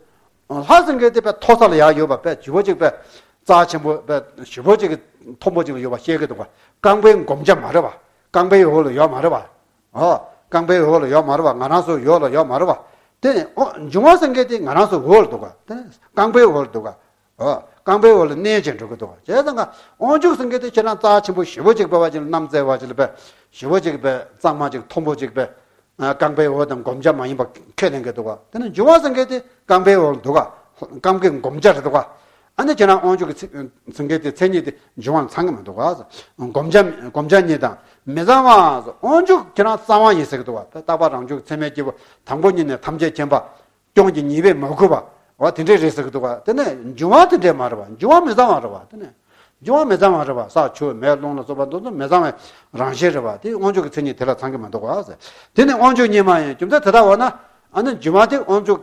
ལྷ་ཟེར་མཁན་དེ་པའི་མཐོ་ས་ལ་ཡར་ཡོད་པ། པའི་ཇི་བོ་ཅིག་པའི་རྩ་ཆེན་པོ་པའི་ཞེ་པོ་ཅིག་གི་མཐོན་པོ་ཅིག་ལ་ཡོད་པ་བཤད་གི་འདུག་པ། རྐང་པའི་གོམས་བྱ་མ་རེད་པ། རྐང་པའི་འོག་ལ་ཡོད་མ་རེད་པ། ཨོ། རྐང་པའི་འོག་ལ་ཡོད་མ་རེད་པ། ང་རང་ཚོ་འོག་ལ་ཡོད་མ་རེད་པ། དེ་ནི་ཨོ་འབྱུང་བ་ཟེར་མཁན་དེ་ང་རང་ཚོ་འོག་ལ་འདུག་ག་དེ་ནི་རྐང་པའི་འོག་ལ་འདུག་ག་ཨོ། རྐང་པའི་འོག་ལ་མནན་བྱས་འགྲོ་གི་འདུག་བ། བྱས་ཙང་ཀ་དབང་ཕྱུག་ཟེར་མཁན་དེ་ཁྱེད་རང་རྩ་ཆེན་པོ་ཞེ་པོ་ཅིག་འབད་བ་ཅིན་གནམ་རྩེ་བ་ཅིག་ལ་འབད་ཞེ་པོ་ཅིག་འབད་གཙང་མ་ཅིག་མཐོན་པོ་ཅིག་འབད། རྐང་པའི་འོག་དང་བསྒོམ་བྱ་མ་ཡིན་པ་ཁས་ལེན་གྱི་འདུག་ག་དེ་ནི་འབྱུང་བ་ཟེར་མཁན་དེ་རྐང་པའི་འོག་ལ་འདུག་ག་རྐང་པའི་བསྒོམ་བྱ་རེད་འདུག་ག་ཨ་ནི་ཁྱེད་རང་དབང་ཕྱུག་གི་ཚིག་ཟེར་མཁན་དེ་མཚན་ཉིད་དེ་འབྱུང་བ་ལ་ཚང་གི་མི་འདུག་ག་བསྒོམ་བྱ་བསྒོམ་བྱ་ཉིད་དང་མི་གཙང་བ། དབང་ཕྱུག་ཁྱེད་རང་གཙང་བ་ཡིན་ཟེར་གྱི་འདུག་ག་རྟག་པ་རང་བྱུང་གི་མཚན་མའི་སྐྱེས་བུ་དང་པོ་ཉིད་ནས་ཐམས་ཅད་མཁྱེན་པ། སྐྱོན་གྱི་ཉེས་པས་མ་གོས་པ། འོ་དེ་འདྲས་རེད་ཟེར་གྱི་འདུག་ག་དེ་ནས་འབྱུང་བ་དེ་འདྲས་མ་རེད་བ། འབྱུང་བ་མི་གཙང་བ་རེད་བ། དེ་ནས་འབྱུང་བ་མི་གཙང་བ་རེད་བ། ས་ཆུ་མེ་རླུང་ལ་སོགས་པ་འདི་ཚོ་མི་གཙང་བའི་རང་བཞིན་རེད་བ། དེ་དབང་ཕྱུག་གི་མཚན་ཉིད་དེ་ལ་ཚང་གི་མི་འདུག་ག་དེ་ནི་དབང་ཕྱུག་ཉིད་མ་ཡིན། རྒྱུ་མཚན་དེ་ལྟ་བ་ན་ཨ་ནི་འབྱུང་བ་དེ་དབང་ཕྱུག་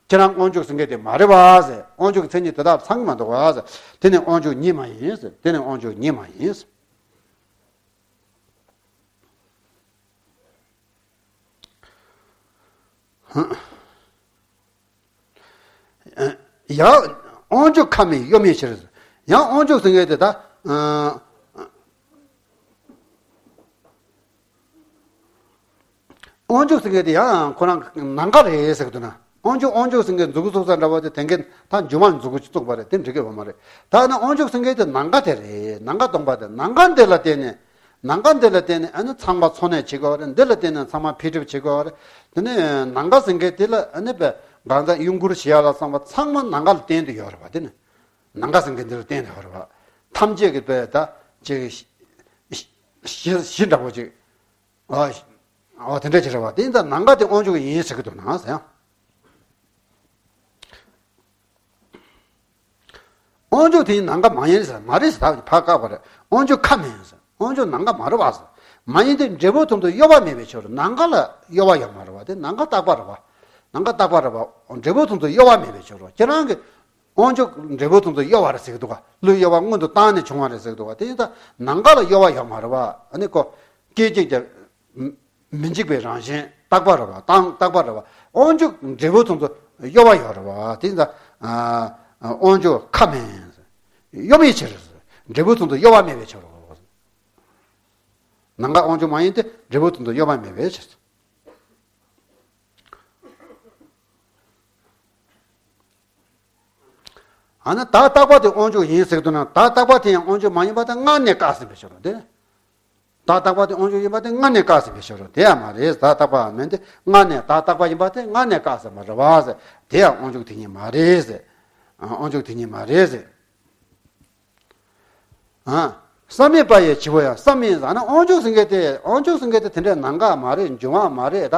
ཁྱེད་རང་དབང་ཕྱུག་ཟེར་མཁན་དེ་མ་རེད་བ་ཟེར། དབང་ཕྱུག་གི་མཚན་ཉིད་དེ་དག་ཚང་གི་མི་འདུག་ག་ཟེར། དེ་ནི་དབང་ཕྱུག་ཉིད་མ་ཡིན་ཟེར། དེ་ནི་དབང་ཕྱུག་ཉིད་མ་ཡིན་ཟེར། ཡང་དབང་ཕྱུག་ཁ་མིན་གཡོ་མེད་ཕྱིར། ཡང་དབང་ཕྱུག་ཟེར་མཁན་དེ་ད་དབང་ཕྱུག་ཟེར་མཁན་དེ་ཡང་ཁོ་རང་ནམ་མཁའ་རེད་ཟེར་གི་འདུག་ན། དབང་ཕྱུག་དབང་ཕྱུག་ཟེར་མཁན་མཛུབ་གུ་བཙུགས་ས་འདྲ་བོ་དེ་དེང་གི་ད་འགྱུར་བ་མཛུབ་གུ་བཙུགས་པ་རེད། དེ་འགྲིག་གི་ཡོད་མ་རེད། ད་ན་དབང་ཕྱུག་ཟེར་མཁན་དེ་ནམ་མཁའ་དེ་རེད། ནམ་མཁའ་སྟོང་པ་དེ། ནམ་མཁའ་འདི་ལ་བརྟེན་ནས། ནམ་མཁའ་འདི་ལ་བརྟེན་ནས་ཨ་ནི་ཚང་མ་འཚོ་གནས་བྱེད་དགོས་པ་རེད། འདི་ལ་བརྟེན་ནས་ཚང་མ་འཕེལ་འགྲིབ་བྱེད་དགོས་པ་རེད། དེ་ནས་ནམ་མཁའ་ཟེར་མཁན་དེ་ལ་ཨ་ནི་པའི་གང་ཟག་གཡོ་འགུལ་བྱེད་ཡ་ལ་སོགས་པ་ཚང་མ་ནམ་མཁའ་ལ་བརྟེན་དུ་ཡོད་རེད་བ། དེ་ནི་ནམ་མཁའ་ཟེར་མཁན་འདི་ལ་བརྟེན་དུ་ཡོད་རེད་བ། ཐམས་ཅད་ཀྱི་པའི་ད་ཅིག་གཞི་གཞི་འདྲ་བོ་ཅིག་ཨ་ཨ་དེ་འདྲ་ཅིག་རེད་བ། དེ་ཡིན་ཙང་ནམ་མཁའ་དེ་དབང་ཕྱུག་ཡིན་ཟེར་གི་འདུག་ན་ཟེར་ཡང་། དབང་ཕྱུག་དེ་ནམ་མཁའ་མ་ཡིན་ཟེར། མ་རེད་ཟེར། ད་ཕར་བཀག་པ་རེད། དབང་ཕྱུག་ཁ་མིན་ཟེར། དབང་ཕྱུག་ནམ་མཁའ་མ་རེད་བ་ཟེར། མ་ཡིན་ཏེ་འབྲས་བུ་དོན་དུ་གཡོ་བ་མེད་པའི་ཕྱིར་རོ། ནམ་མཁའ་ལ་གཡོ་བ་ཡོད་མ་རེད་བ། དེ་ནམ་མཁའ་རྟག་པ་རེད་བ། ནམ་མཁའ་རྟག་པ་རེད་བ། འབྲས་བུ་དོན་དུ་གཡོ་བ་མེད་པའི་ཕྱིར་རོ། ཁྱེད་རང་གི་དབང་ཕྱུག་འབྲས་བུ་དོན་དུ་གཡོ་བ་རེད་ཟེར་གི་འདུག་ག་བློའི་གཡོ་བ་སྔོན་དུ་བཏང་ནས་བྱུང་བ་རེད་ཟེར་གི་འདུག་ག་དེ་ཡིན་ཙང་ནམ་མཁའ་ལ་གཡོ་བ་ཡོད་མ་རེད་བ། ཨ་ནི་ཁོ་སྐད་ཅིག་ཀྱང་མི་འཇིག་པའི་རང་བཞིན་རྟག་པ་རེད་བ། བཏང་རྟག་པ་རེད་བ། དབང་ཕྱུག་འབྲས་བུ་དོན་དུ་གཡོ་བ་ཡོད་རེད་བ། དེ་ཡིན་ཙང་དབང་ཕྱུག་ཁ་མིན། གཡོ་མེད་ཕྱིར། འབྲས་བུ་དོན་དུ་གཡོ་བ་མེད་པའི་ཕྱིར་རོ། ནམ་མཁའ་དབང་ཕྱུག་མ་ཡིན་ཏེ་འབྲས་བུ་དོན་དུ་གཡོ་བ་མེད་པའི་ཕྱིར། ཨ་ནི་བདག་རྟག་པ་དེ་དབང་ཕྱུག་ཡིན་ཟེར་གི་འདུག་ན། བདག་རྟག་པ་དེ་ཡང་དབང་ཕྱུག་མ་ཡིན་པ་དེ་སྔར་ནས་བཀག་ཟིན་པའི་ཕྱིར་རོ། དེ་བདག་རྟག་པ་དེ་དབང་ཕྱུག་ཡིན་པ་དེ་སྔར་ནས་བཀག་ཟིན་པའི་ཕྱིར་རོ། དེ་ཡང་མ་རེད། བདག་རྟག་པ་མིན་ཏེ། སྔར་ནས་བདག་རྟག་པ་ཡིན་པ་དེ་སྔར་ནས་བཀག་ཟིན་པ་རེད་བ་ཟེར། དེ་ཡང་དབང་ཕྱུག་དེ་ཉིད་མ་རེད་ཟེར། ཨ་དབང་ཕྱུག་དེ་ཉིད་མ་རེད་ཟེར། ཨ། བསམ་མེད་པ་ཡི་བྱི་བོ་ཡང་། བསམ་མེད་ཟེར་ན་དབང་ཕྱུག་ཟེར་མཁན་དེ། དབང་ཕྱུག་ཟེར་མཁན་དེ་དེ་འདྲའི་ནམ་མཁའ་མ་རེད། འབྱུང་བ་མ་རེད། ད་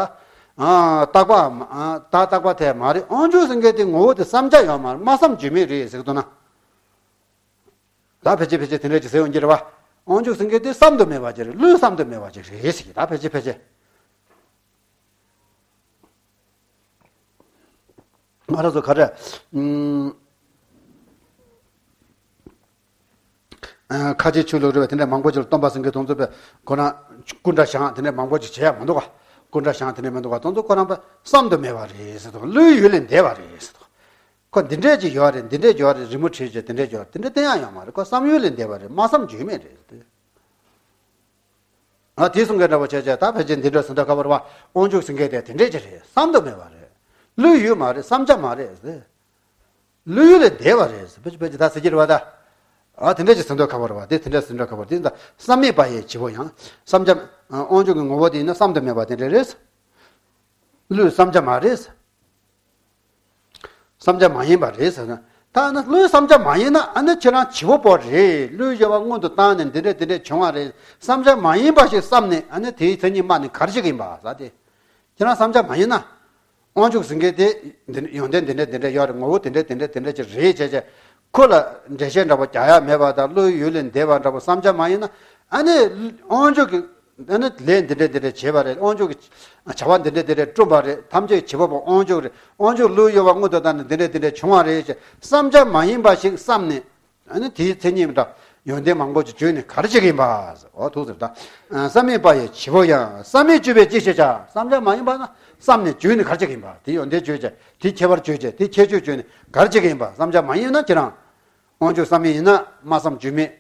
ཨ་རྟག་པ་མ་ཨ་བདག་རྟག་པ་དེ་མ་རེད། དབང་ཕྱུག་ཟེར་མཁན་དེ་ངོ་བོ་དེ་བསམ་བྱ་ཡོད་མ་རེད། སྨྲ་བསམ་བརྗོད་མེད་རེད་ཟེར་གི་འདུག་ན། ད་ཕལ་ཆེར་ཕལ་ཆེར་དེ་འདྲ་ཅིག་ཟེར་ཡོང་གི་རེད་བ། དབང་ཕྱུག་ཟེར་མཁན་དེ་བསམ་དུ་མེད་པ་ཅིག་རེད། བློས་བསམ་དུ་མེད་པ་ཅིག་རེད་ཟེར་གི། ད་ཕལ་ཆེར་ཕལ་ཆེར། ང་རང་ཚོ་ག་རེ། ཨུམ། ཨ། ཁ་ཆེ་ཆོས་ལུགས་རེད་བ། དེ་འདྲ་མང་པོ་ཅིག་ལ་སྟོན་པ་ཟེར་མཁན་དེ་ཚོ་པས་ཁོ་རང་སྐུ་འདྲ་བཞེངས་དེ་འདྲ་མང་པོ་ཅིག་བྱེད་ཡ་མི་འདུག་ག་སྐུ་འདྲ་བཞེངས་དེ་འདྲ་མི་འདུག་ག་དེ་ཚོ་ཁོ་རང་པས་བསམ་དུ་མེད་པ་རེད་ཟེར་འདུག་བློའི་ཡུལ་ལས་འདས་པ་རེད་ཟེར་འདུག་ཁོ་འདི་འདྲས་ཅིག་ཡོད་རེད། འདི་འདྲས་ཡོད་རེད། རི་མོ་བྲིས་བྱས་འདི་འདྲས་ཡོད་རེད། འདི་འདྲས་བསྟན་ཡ་ཡོད་མ་རེད། ཁོ་བསམ་ཡུལ་ལས་འདས་པ་རེད། སྨྲ་བསམ་བརྗོད་མེད་རེད། ཨ། དེ་གསུང་མཁན་འདྲ་པོ་བྱས་བྱས། ད་ཕལ་ཆེར་འདི་འདྲ་ཟེར་འདོད་ཁ་པོ་རེད་བ། དབང་ཕྱུག་ཟེར་མཁན་དེ་དེ་འདྲས་ཅིག་རེད། བསམ་དུ་མེད་པ་རེད། བློའི་ཡུལ་མ་རེད། བསམ་བྱ་མ་རེད་ཟེར། བློའི་ཡུལ་ལས་འདས་པ་རེད་ཟེར། ཕལ་ཆེར་ཕལ་ཆེར་ད་ཟེར་གྱི་རེད་བ་ད། ཨ། དེ་འདྲས་ཅིག་ཟེར་འདོད་ཁ་པོ་རེད་བ། དེ་དེ་འདྲས་ཟེར་འདོད་ཁ་པོ་རེད། དེ་ད་བསམ་མེད་པ་ཡི་བྱི་བོ་ཡང་། བསམ་བྱ། དབང་ཕྱུག་གི་ངོ་བོ་དེ་ཡིན་ན་བསམ་དུ་མེད་པ་དེ་འདྲས་རེད། བློའི་བསམ་བྱ་མ་རེད། བསམ་བྱ་མ་ཡིན་པ་རེད་ཟེར་ན། ད་ན་བློའི་བསམ་བྱ་མ་ཡིན་ན། ཨ་ནི་ཁྱེད་རང་བྱི་བོ་པོ་རེད། བློའི་གཡོ་བ་སྔོན་དུ་བཏང་ནས་འདི་འདྲ་འདི་འདྲ་བྱུང་བ་རེད། བསམ་བྱ་མ་ཡིན་པ་ཞིག་བསམ་ནས། ཨ་ནི་དེའི་མཚན་ཉིད་སྨྲ་ནས་ག་རེ་བྱེད་ཀྱི་ཡིན་པ་ཟེར་ཏེ། ཁྱེད་རང་བསམ་བྱ་མ་ཡིན་ན། དབང་ཕྱུག་ཟེར་མཁན་དེ་འདི་ཡོན་ཏན་འདི་འདྲ་འདི་འདྲ་ཡོད་རེད། ངོ་བོ་འདི་འདྲ་འདི་འདྲ་འདི་འདྲ་ཅིག་རེད་བྱས་བྱས། ཁོ་ལ་འགྲེལ་བཤད་འདྲ་པོ་རྒྱག་ཡ་མེད་པ་དང་། བློའི་ཡུལ་ལས་འདས་པ་འདྲ་པོ་བསམ་བྱ་མ་ཡིན་ན། ཨ་ནི་དབང་ཕྱུག་གི་ཨ་ནི་ལས་འདི་འདྲ་འདི་འདྲ་བྱས་པ་རེད། དབང་ཕྱུག་གི་བྱ་བ་འདི་འདྲ་འདི་འདྲ་བསྐྲུན་པ་རེད། ཐམས་ཅད་བྱེད་པ་པོ་དབང་ཕྱུག་རེད། དབང་ཕྱུག་བློའི་གཡོ་བ་སྔོན་དུ་བཏང་ནས་འདི་འདྲ་འདི་འདྲ་བྱུང་བ་རེད་ཅེས་བསམ་བྱ་མ་ཡིན་པ་ཞིག་བསམ་ནས། ཨ་ནི་དེའི་མཚན་ཉིད་དང་ཡོན་ཏན་མང་པོ་ཅིག་བརྗོད་ནས་ག་རེ་བྱེད་ཀྱི་ཡིན་པ། འོ་ཐུགས་ཟེར་ད། བསམ་མེད་པ་ཡི་བྱི་བོ་ཡང་། བསམ་མེད་བརྗོད་པས་ཅི་བྱེད་བྱ། བསམ་བྱ་མ་ཡིན་པ་ན་བསམ་ནས་བརྗོད་ནས་ག་རེ་བྱེད་ཀྱི་ཡིན་པ། དེའི་ཡོན་ཏན་བརྗོད་བྱས། དེའི་ཁྱད་པར་བརྗོད་བྱས། དེའི་ཁྱད་ཆོས་བརྗོད་ནས་ག་རེ་བྱེད་ཀྱི་ཡིན་པ། བསམ་བྱ་མ་ཡིན་ན་ཁྱེད་རང་། དབང་ཕྱུག་བསམ་ཡས་ཡིན་ན་སྨྲ་བསམ་བརྗོད་མེད།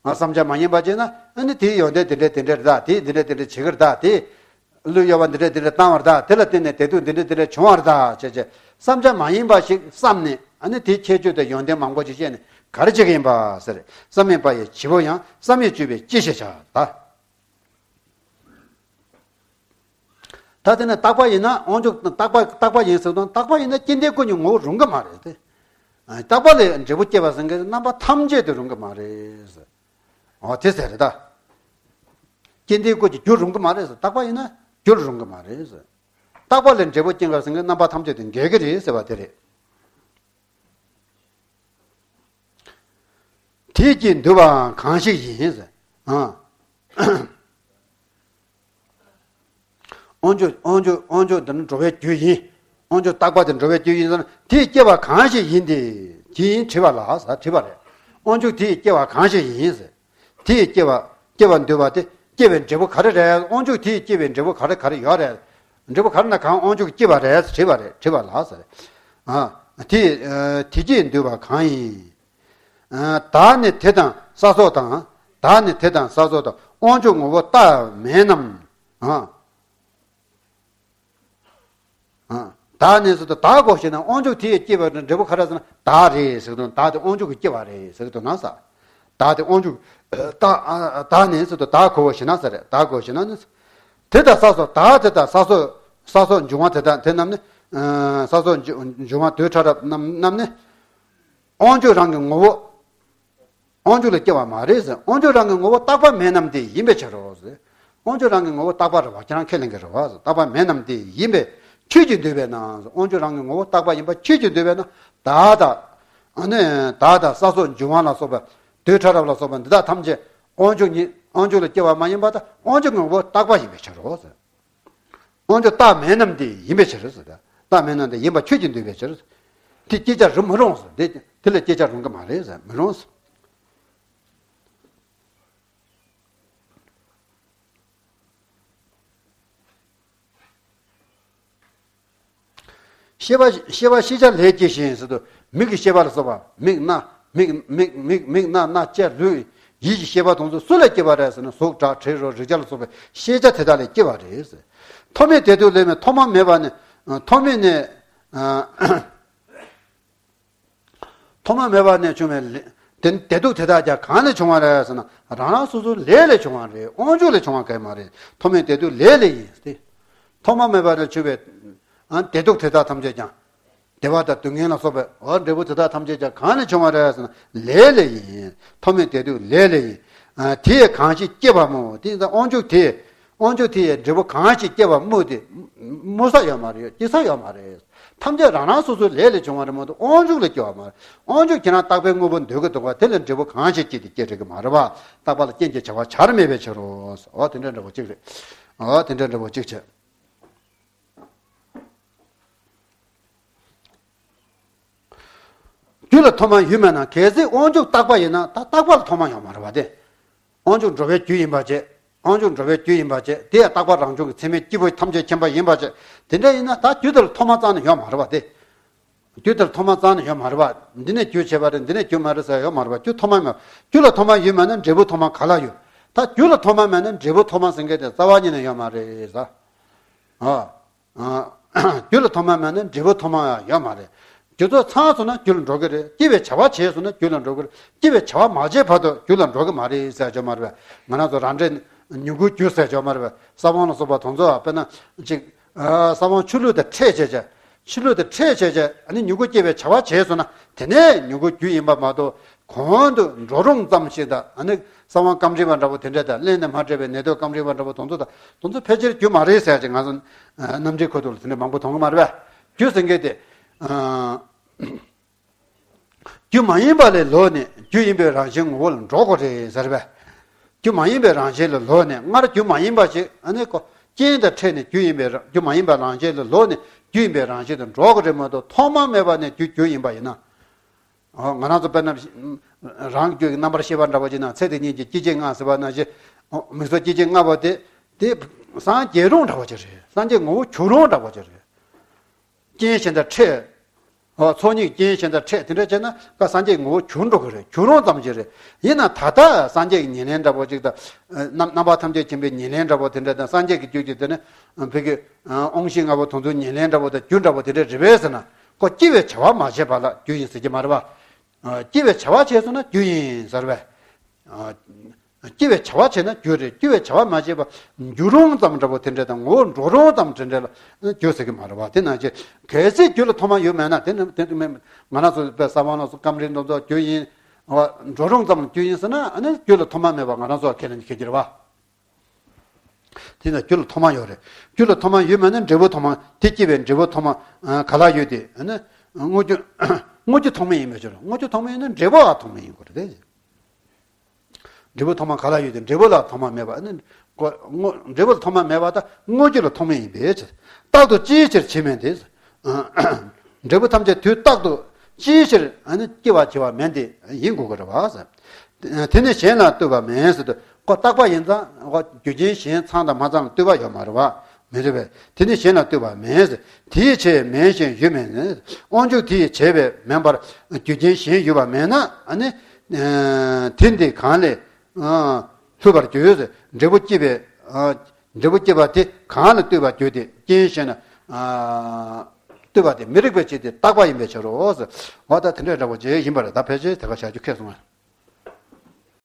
ང་བསམ་བྱ་མ་ཡིན་པ་བྱས་ན། ཨ་ནི་དེའི་ཡོན་ཏན་དེ་འདྲ་དེ་འདྲ་རེད་ད། དེས་འདི་འདྲ་དེ་འདྲ་བྱེད་ཀྱི་རེད་ད། དེས་བློའི་གཡོ་བ་འདི་འདྲ་དེ་འདྲ་བཏང་བ་རེད་ད། དེ་ལ་བརྟེན་ནས་བདེ་སྡུག་འདི་འདྲ་དེ་འདྲ་བྱུང་བ་རེད་ད་ཅེས་བྱས། བསམ་བྱ་མ་ཡིན་པ་ཞིག་བསམ་ནས། ཨ་ནི་དེའི་ཁྱད་ཆོས་དང་ཡོན་ཏན་མང་པོ་ཞིག་བཤད་ནས་ག་རེ་བྱེད་ཀྱི་ཡིན་པ་ཟེར། བསམ་ཡས་པ་ཡི་བྱེད་པོ་ཡང་བསམ་ཡས་བཅོས་པའི་སྤྱི་ཞེས་བྱ། ད། ད་དེ་ནས་རྟག་པ་ཡིན་ན་དབང་ཕྱུག་རྟག་པ་རྟག་པ་ཡིན་ཟེར་དང་རྟག་པ་ཡིན་ན་སྐྱེ་མཐའི་ཀུན་གྱི་ངོ་བོ་རུང་གི་མ་རེད་དེ། རྟག་པ་ལས་འབྲས་བུ་སྐྱེ་བ་ཟེར་མཁན་རྣམ་པ་ཐམས་ཅད་དུ་རུང་གི་མ་རེད། འོ་དེ་ཟེར་རེད་ད། སྐྱེ་མཐའི་ཀུན་གྱི་རྒྱུ་རུང་གི་མ་རེད་ཟེར། རྟག་པ་ཡིན་ན་རྒྱུར་རུང་གི་མ་རེད་ཟེར། རྟག་པ་ལས་འབྲས་བུ་སྐྱེ་བ་ཟེར་མཁན་རྣམ་པ་ཐམས་ཅད་དུ་འགལ་གྱི་རེད་ཟེར་བ་དེ་རེད། དེས་སྐྱེས་འདུལ་བའང་གང་ཞིག་ཡིན། ཨ། དབང་ཕྱུག་དབང་ཕྱུག་དབང་ཕྱུག་འདི་ནི་འགྲོ་བའི་རྒྱུ་ཡིན། དབང་ཕྱུག་རྟག་པ་དེ་འགྲོ་བའི་རྒྱུ་ཡིན་ཟེར་ན་དེས་སྐྱེ་བ་གང་ཞིག་ཡིན་ཏེ། དེ་ཡིན་དྲི་བ་ལ་ཟེར་དྲི་བ་རེད། དབང་ཕྱུག་དེས་སྐྱེ་བ་གང་ཞིག་ཡིན་ཟེར། དེས་སྐྱེ་བ་སྐྱེ་བར་འདུལ་བ་དེ་སྐྱེ་བའི་འབྲས་བུ་ག་རེ་རེད། དབང་ཕྱུག་དེས་སྐྱེ་བའི་འབྲས་བུ་ག་རེ་ག་རེ་ཡོད་རེད། འབྲས་བུ་ག་རེ་ན་གང་དབང་ཕྱུག་སྐྱེ་བ་རེད་དྲི་བ་རེད་དྲི་བ་ལ་ཟེར། ཨ། དེ། དེས་སྐྱེས་འདུལ་བ་གང་ཡིན། བདག་ནི་དེ་དང་ས་སོགས་དང་། བདག་ནི་དེ་དང་ས་སོགས་དང་དབང་ཕྱུག་ངོ་བོ་རྟག་མེད་རྣམས། བདག་ནི་ཟེར་དུས་བདག་གོ་ཞེ་ན་དབང་ཕྱུག་དེས་སྐྱེས་པའི་འབྲས་བུ་ག་རེ་ཟེར་ན་བདག་རེད་ཟེར་དུས་བདག་དེ་དབང་ཕྱུག་གིས་སྐྱེས་པ་རེད་ཟེར་དུས་ན་ས། བདག་དེ་དབང་ཕྱུག་བདག་བདག་ནི་ཟེར་དུས་བདག་གོ་ཞེ་ན་ས་རེད། བདག་གོ་ཞེ་ན་ནི། དེ་དང་ས་སོགས་དག་དེ་དང་ས་སོགས་ས་སོགས་འབྱུང་བ་དེ་དག་དེ་རྣམས་ནི། ས་སོགས་འབྱུང་བ་དུས་ཕྲ་རབ་རྣམས་རྣམས་ནི། དབང་ཕྱུག་རང་གི་ངོ་བོ། དབང་ཕྱུག་ལས་སྐྱེ་བ་མ་རེད་ཟེར། དབང་ཕྱུག་རང་གི་ངོ་བོ་རྟག་པ་མེད་རྣམས་དེ་ཡིན་པའི་ཕྱིར་རོ་ཟེར། དབང་ཕྱུག་རང་གི་ངོ་བོ་རྟག་པ་རེད་བ། ཁྱེད་རང་ཁས་ལེན་གྱི་རེད་བ་ཟེར། རྟག་པ་མེད་རྣམས་དེ་ཡིན་པའི་ཕྱིར་ཁྱོད་ཀྱིས་འདོད་པས་ན་ཟེར། དབང་ཕྱུག་རང་གི་ངོ་བོ་རྟག་པ་ཡིན་པ་ཁྱོད་ཀྱིས་འདོད་པས་ན་བདག་དང་། ཨ་ནི་བདག་དང་ས་སོགས་འབྱུང་བ་ལ་སོགས་པ། དུས་ཕྲ་རབ་ལ་སོགས་པ་འདི་དག་ཐམས་ཅད་དབང་ཕྱུག་ཉིད་དབང་ཕྱུག་ལས་སྐྱེ་བ་མ་ཡིན་པ་དང་དབང་ཕྱུག་ངོ་བོ་རྟག་པ་ཡིན་པའི་ཕྱིར་རོ་ཟེར། དབང་ཕྱུག་རྟག་མེད་རྣམས་དེ་ཡིན་པའི་ཕྱིར་ཟེར། རྟག་མེད་རྣམས་དེ་ཡིན་པ་ཁྱོད་ཀྱིས་འདོད་པའི་ཕྱིར། དེ་སྐྱེ་བྱ་རུང་མི་རུང་ཟེར། དེ་དེ་ལས་སྐྱེ་བྱ་རུང་གི་མ་རེད་ཟེར། མི་རུང་ཟེར། ཤེས་པ་ཤེས་པ་ཤེས་བྱ་ལས་སྐྱེས་ཤིང་ཟེར་དུས་མིག་གི་ཤེས་པ་ལ་སོགས་པ་མིག་རྣ་མིག་མིག་མིག་མིག་རྣ་སྣ་ལྕེ་ལུས་ཡིད་ཀྱི་ཤེས་པ་དེ་ཚོ་སུ་ལས་སྐྱེ་བ་རེད་ཟེར་ན་གཟུགས་སྒྲ་དྲི་རོ་རེག་བྱ་ལ་སོགས་པའི་ཤེས་བྱ་དེ་དག་ལས་སྐྱེ་བ་རེད་ཟེར། ཐོག་མེད་བདེ་སྡུག་ལས་མེད་ཐོག་མ་མེད་པ་ནས་ཐོག་མེད་ནས། ཐོག་མ་མེད་པ་ནས་བྱུང་བའི་ལས་དེ་བདེ་སྡུག་དེ་དག་ཀྱང་གང་ལས་བྱུང་བ་རེད་ཟེར་ན་རང་རང་སོ་སོའི་ལས་ལས་བྱུང་བ་རེད། དབང་ཕྱུག་ལས་བྱུང་བ་གང་ཡང་མ་རེད། ཐོག་མེད་བདེ་སྡུག་ལས་ལས་ཡིན་ཏེ། ཐོག་མ་མེད་པ་ནས་བྱུང་བའི་ཨ་བདེ་སྡུག་དེ་དག་ཐམས་ཅད་ཀྱང་བདེ་བ་དང་སྡུག་བསྔལ་ལ་སོགས་པའི་འོ་འབྲས་བུ་དེ་དག་ཐམས་ཅད་ཀྱང་གང་ལས་བྱུང་བ་རེད་ཟེར་ན་ལས་ལས་ཡིན། ཐོག་མེད་བདེ་སྡུག་ལས་ལས་ཡིན། དེས་གང་ཞིག་སྐྱེས་པ་སྨོ། དེ་ཡིན་ཙང་དབང་ཕྱུག་དེས། དབང་ཕྱུག་དེ་ཡི་འབྲས་བུ་གང་ཞིག་སྐྱེ་བ་སྨོས་ཏེ། སྨོ་ས་ཡོད་མ་རེད། སྐྱེ་ས་ཡོད་མ་རེད། ཐམས་ཅད་རང་རང་སོ་སོའི་ལས་ལས་བྱུང་བ་རེད་མ་གཏོགས་དབང་ཕྱུག་ལས་སྐྱེ་བ་མ་རེད། དབང་ཕྱུག་ཁྱེད་རང་རྟག་པའི་དངོས་པོ་འདོད་ཀྱི་འདུག་པ་དེ་ལས་འབྲས་བུ་གང་ཞིག་སྐྱེ་སྟེ་སྐྱེ་རིགས་ཀྱི་མ་རེད་པ། རྟག་པ་ལ་རྐྱེན་གྱི་བྱ་བ་བྱར་མེད་པའི་ཕྱིར་རོ། འོ་དེ་འདྲ་འདྲ་པོ་གཅིག་རེད། འོ་དེ་འདྲ་འདྲ་པོ་གཅིག་བྱས། རྒྱུ་ལ་ཐོག་མ་ཡོད་མེད་ན་གལ་སྲིད་དབང་ཕྱུག་རྟག་པ་ཡིན་ན་ད་རྟག་པ་ལ་ཐོག་མ་ཡོད་མ་རེད་པ་དེ། དབང་ཕྱུག་འགྲོ་བའི་རྒྱུ་ཡིན་པ་བྱས། དབང་ཕྱུག་འགྲོ་བའི་རྒྱུ་ཡིན་པ་བྱས། དེ་ཡང་རྟག་པ་རང་བྱུང་གི་ཚད་མའི་སྐྱེས་བུ་ཐམས་ཅད་མཁྱེན་པ་ཡིན་པ་བྱས། དེ་འདྲ་ཡིན་ན་ད་རྒྱུ་དེ་ལ་ཐོག་མ་རྩ་ནས་ཡོད་མ་རེད་པ་དེ། རྒྱུ་དེ་ལ་ཐོག་མ་རྩ་ནས་ཡོད་མ་རེད་པ། འདི་ནས་རྒྱུ་བྱས་པ་རེད། འདི་ནས་རྒྱུ་མ་རེད་ཟེར་ཡོད་མ་རེད་པ། རྒྱུ་ཐོག་མ་མེད། རྒྱུ་ལ་ཐོག་མ་ཡོད་མེད་ན་འབྲས་བུ་ཐོག་མ་ག་ལ་ཡོད། ད་རྒྱུ་ལ་ཐོག་མ་མེད་ན་འབྲས་བུ་ཐོག་མ་ཟེར་མཁན་དེ་རྩ་བ་ཉིད་ནས་ཡོད་མ་རེད་ཟེར། ཨ། རྒྱུ་ལ་ཐོག་མ་མེད་ན་འབྲས་བུ་ཐོག་མ་ཡང་ཡོད་མ་རེད། རྒྱུ་ཚོགས་ཚང་སོང་ན་རྒྱུ་ལ་འགྲོ་གི་རེད། སྐྱེ་བའི་བྱ་བ་བྱས་སོང་ན་རྒྱུ་ལ་འགྲོ་གི་རེད། སྐྱེ་བའི་བྱ་བ་མ་བྱས་བར་དུ་རྒྱུ་ལ་འགྲོ་གི་མ་རེད་ཟེར་ཡ་ཅོ་མ་རེད་པས། ང་རང་ཚོ་རང་འདྲེན་ཉིང་ཁུའི་རྒྱུ་ཟེར་ཅོ་མ་རེད་པས། ས་བོན་ལ་སོགས་པ་དེ་ཚོ་དཔེར་ན་ཅིག་ས་བོན་ཆུ་བླུགས་དང་འཕྲད་བྱས་བྱས། ཆུ་བླུགས་དང་འཕྲད་བྱས་བྱས་ཨ་ནི་མྱུ་གུ་སྐྱེ་བའི་བྱ་བ་བྱས་སོང་ན་དེ་ནས་མྱུ་གུ་རྒྱུ་ཡིན་པ་མ་གཏོགས། གོང་དུ་འགྲོ་རུང་ཙམ་ཞིག་དང་ཨ་ནི་ས་བོན་སྐམ་འདྲེས་པ་འདྲ་པོ་དེ་འདྲ་དང་རླན་ནས་མ་བྲལ་བའི་ནད་དུག་སྐམ་འདྲེས་པ་འདྲ་པོ་དེ་ཚོ་དང་དེ་ཚོ་ཕལ་ཆེར་རྒྱུ་མ་རེད་ཟེར་ཅིག་ང་ཚོ་རྣམ་འགྲེལ་ཁོ་ཐུག་ལ་དེ་འདྲ་མང་པོ་མཐོང་གི་མ་རེད་པས། རྒྱུ་ཟེར་མཁན་དེ་རྒྱུ་མ་ཡིན་པ་ལས་ལོག་ནས་རྒྱུ་ཡིན་པའི་རང་བཞིན་ངོ་བོ་ལ་འགྲོ་དགོས་རེད་ཟེར་པས། རྒྱུ་མ་ཡིན་པའི་རང་བཞིན་ལ་ལོག་ནས་སྔར་རྒྱུ་མ་ཡིན་པ་ཞིག་ཨ་ནི་ཀོ་རྐྱེན་དང་འཕྲད་ནས་རྒྱུ་ཡིན་པའི་ར་རྒྱུ་མ་ཡིན་པའི་རང་བཞིན་ལ་ལོག་ནས་རྒྱུ་ཡིན་པའི་རང་བཞིན་དུ་འགྲོ་དགོས་རེད་མ་གཏོགས་ཐོག་མ་མེད་པ་ནས་རྒྱུ་རྒྱུ་ཡིན་པ་ཡིན་ན། ཨོ། ང་རང་ཚོ་དཔེར་ན་རང་རྒྱུད་ཀྱི་རྣམ་པར་ཤེས་པ་འདྲ་པོ་ཅིག་ན་ཚེ་འདི་ཉིད་ཀྱི་སྐྱེ་མཆེད་ལྔ་ཟེར་བ་ན་བཞི། ཨོ། མིག་སོགས་སྐྱེ་མཆེད་ལྔ་པོ་དེ་དེ་སངས་རྒྱས་རུང་འདྲ་པོ་ཅིག་རེད། སངས་རྒྱས་ངོ་བོ་གྱུར་རུང་འདྲ་པོ་ཅིག་རེད། རྐྱེན་གཞན་དང་འཕྲད། ཨོ། ཚོགས་གཉིས་རྐྱེན་གཞན་དང་འཕྲད་དེ་འདྲ་བྱས་ན་ཀ་སངས་རྒྱས་ངོ་བོ་གྱུར་འགྲོ་གི་རེད། གྱུར་རུང་ཙམ་ཅིག་རེད། ཡིན་ན་ད་ལྟ་སངས་རྒྱས་ཀྱི་ཉེར་ལེན་འདྲ་པོ་ཅིག་དང་རྣམ་རྣམ་པ་ཐམས་ཅད་མཁྱེན་པའི་ཉེར་ལེན་འདྲ་པོ་དེ་འདྲ་དང་སངས་རྒྱས་ཀྱི་རྒྱུད་ཀྱི་དེ་ནི་བོད་ཀྱི་དབང་བཞི་ལྔ་པོ་དེ་ཚོའི་ཉེར་ལེན་འདྲ་པོ་དང་རྒྱུ་འདྲ་པོ་དེ་འདྲ་རེད་པས་ཟེར་ན། ཁོ་སྐྱེ་བའི་བྱ་བ་མ་བྱས་པ་ལ་རྒྱུ་ཡིན་ཟེར་གྱི་མ་རེད་བ། ཨ། སྐྱེ་བའི་བྱ་བ་བྱས་སོང་ན་རྒྱུ་ཡིན་ཟེར་བས། ཨ། སྐྱེ་བའི་བྱ་བ་བྱས་ན་རྒྱུ་རེད། སྐྱེ་བའི་བྱ་བ་མ་བྱས་པ་འགྱུར་རུང་ཙམ་འདྲ་པོ་དེ་འདྲ་དང་ངོ་བོ་འགྲོ་རུང་ཙམ་དེ་འདྲ་ལ་རྒྱུ་ཟེར་གྱི་མ་རེད་བ། དེ་ནང་བཞིན་གལ་སྲིད་རྒྱུ་ལ་ཐོག་མ་ཡོད་མེད་ན་དེ་ནི་དེ་དུ་མེད། ང་རང་ཚོ་པའི་ས་བོན་ལ་སོགས་སྐམ་རིལ་འདི་ཚོ་རྒྱུ་ཡིན། འགྲོ་རུང་ཙམ་རྒྱུ་ཡིན་ཟེར་ན་ཨ་ནི་རྒྱུ་ལ་ཐོག་མ་མེད་པ་ང་རང་ཚོ་ཁས་ལེན་གྱི་རེད་བ། དེ་ན་རྒྱུ་ལ་ཐོག་མ་ཡོད་རེད། རྒྱུ་ལ་ཐོག་མ་ཡོད་མེད་ན་འབྲས་བུ་ཐོག་མ་དེ་སྐྱེ་བའི་འབྲས་བུ་ཐོག་མ་ག་ལ་ཡོད་དེ་ཨ་ནི་དངོས་རྒྱུ་དངོས་རྒྱུ་ཐོག་མ་ཡིན་མེད་ཅོ་རེད། དངོས་རྒྱུ་ཐོག་མ་ཡིན་ན་འབྲས་བུའང་ཐོག་མ་ཡིན་དགོས་རེད། འབྲས་བུ་ཐོག་མ་ག་ལ་ཡོད་དེ་འབྲས་བུ་ལ་ཐོག་མ་མེད་པ་ཨ་ནི་ཀོ་དངོས་འབྲས་བུ་ལ་ཐོག་མ་མེད་པ་དང་དངོས་རྒྱུ་ལ་ཐོག་མ་ཡིན་པའི་ཕྱིར། རྟག་ཏུ་ཅིའི་ཕྱིར་བྱེད་མིན་ཏེ། འབྲས་བུ་ཐམས་ཅད་དུས་རྟག་ཏུ་ཅིའི་ཕྱིར་ཨ་ནི་སྐྱེ་བར་བྱེད་པ་མིན་ཏེ་ཡིན་དགོས་ཀྱི་རེད་བ། དེ་ནི་གཞན་ལ་ལྟོས་པ་མིན་ཟེར་དུས་ཁོ་རྟག་པ་ཡིན་ཙང་ཁོ་རྒྱུ་རྐྱེན་གཞན་ཚང་དང་མ་ཚང་ལ་ལྟོས་པ་ཡོད་མ་རེད་བ། མི་འདོད་པས་དེ་ནི་གཞན་ལ་ལྟོས་པ་མིན། དེའི་ཕྱིར་མིན་ཞེས་ཞུ་མིན། དབང་ཕྱུག་དེ་ཡིས་བྱས་པས་མིན་པར་རྒྱུ་རྐྱེན་གཞན་ཡོད་པ་མེད་ན་ཨ་ནི་དེ་འདི་གང་ལས་ལྷོད་པར་འགྱུར། འབྲས་བུ་སྐྱེ་བའི་འབྲས་བུ་སྐྱེ་བ་དེ་གང་ལ་ལྟོས་པར་འགྱུར་ཏེ་རྐྱེན་ཞེ་ན་ལྟོས་པ་དེ་མི་རིགས་པའི་ཕྱིར་ཏེ་རྟག་པ་ཡིན་པའི་ཕྱིར་རོ། འོ་ད་དེ་འདྲ་འདྲ་བོ་ཅིག་ཡིན་པ་རེད། ད་ཕལ་ཆེར་དེ་ག་བྱ་རྒྱུ་ཁེལ་སོང་བ།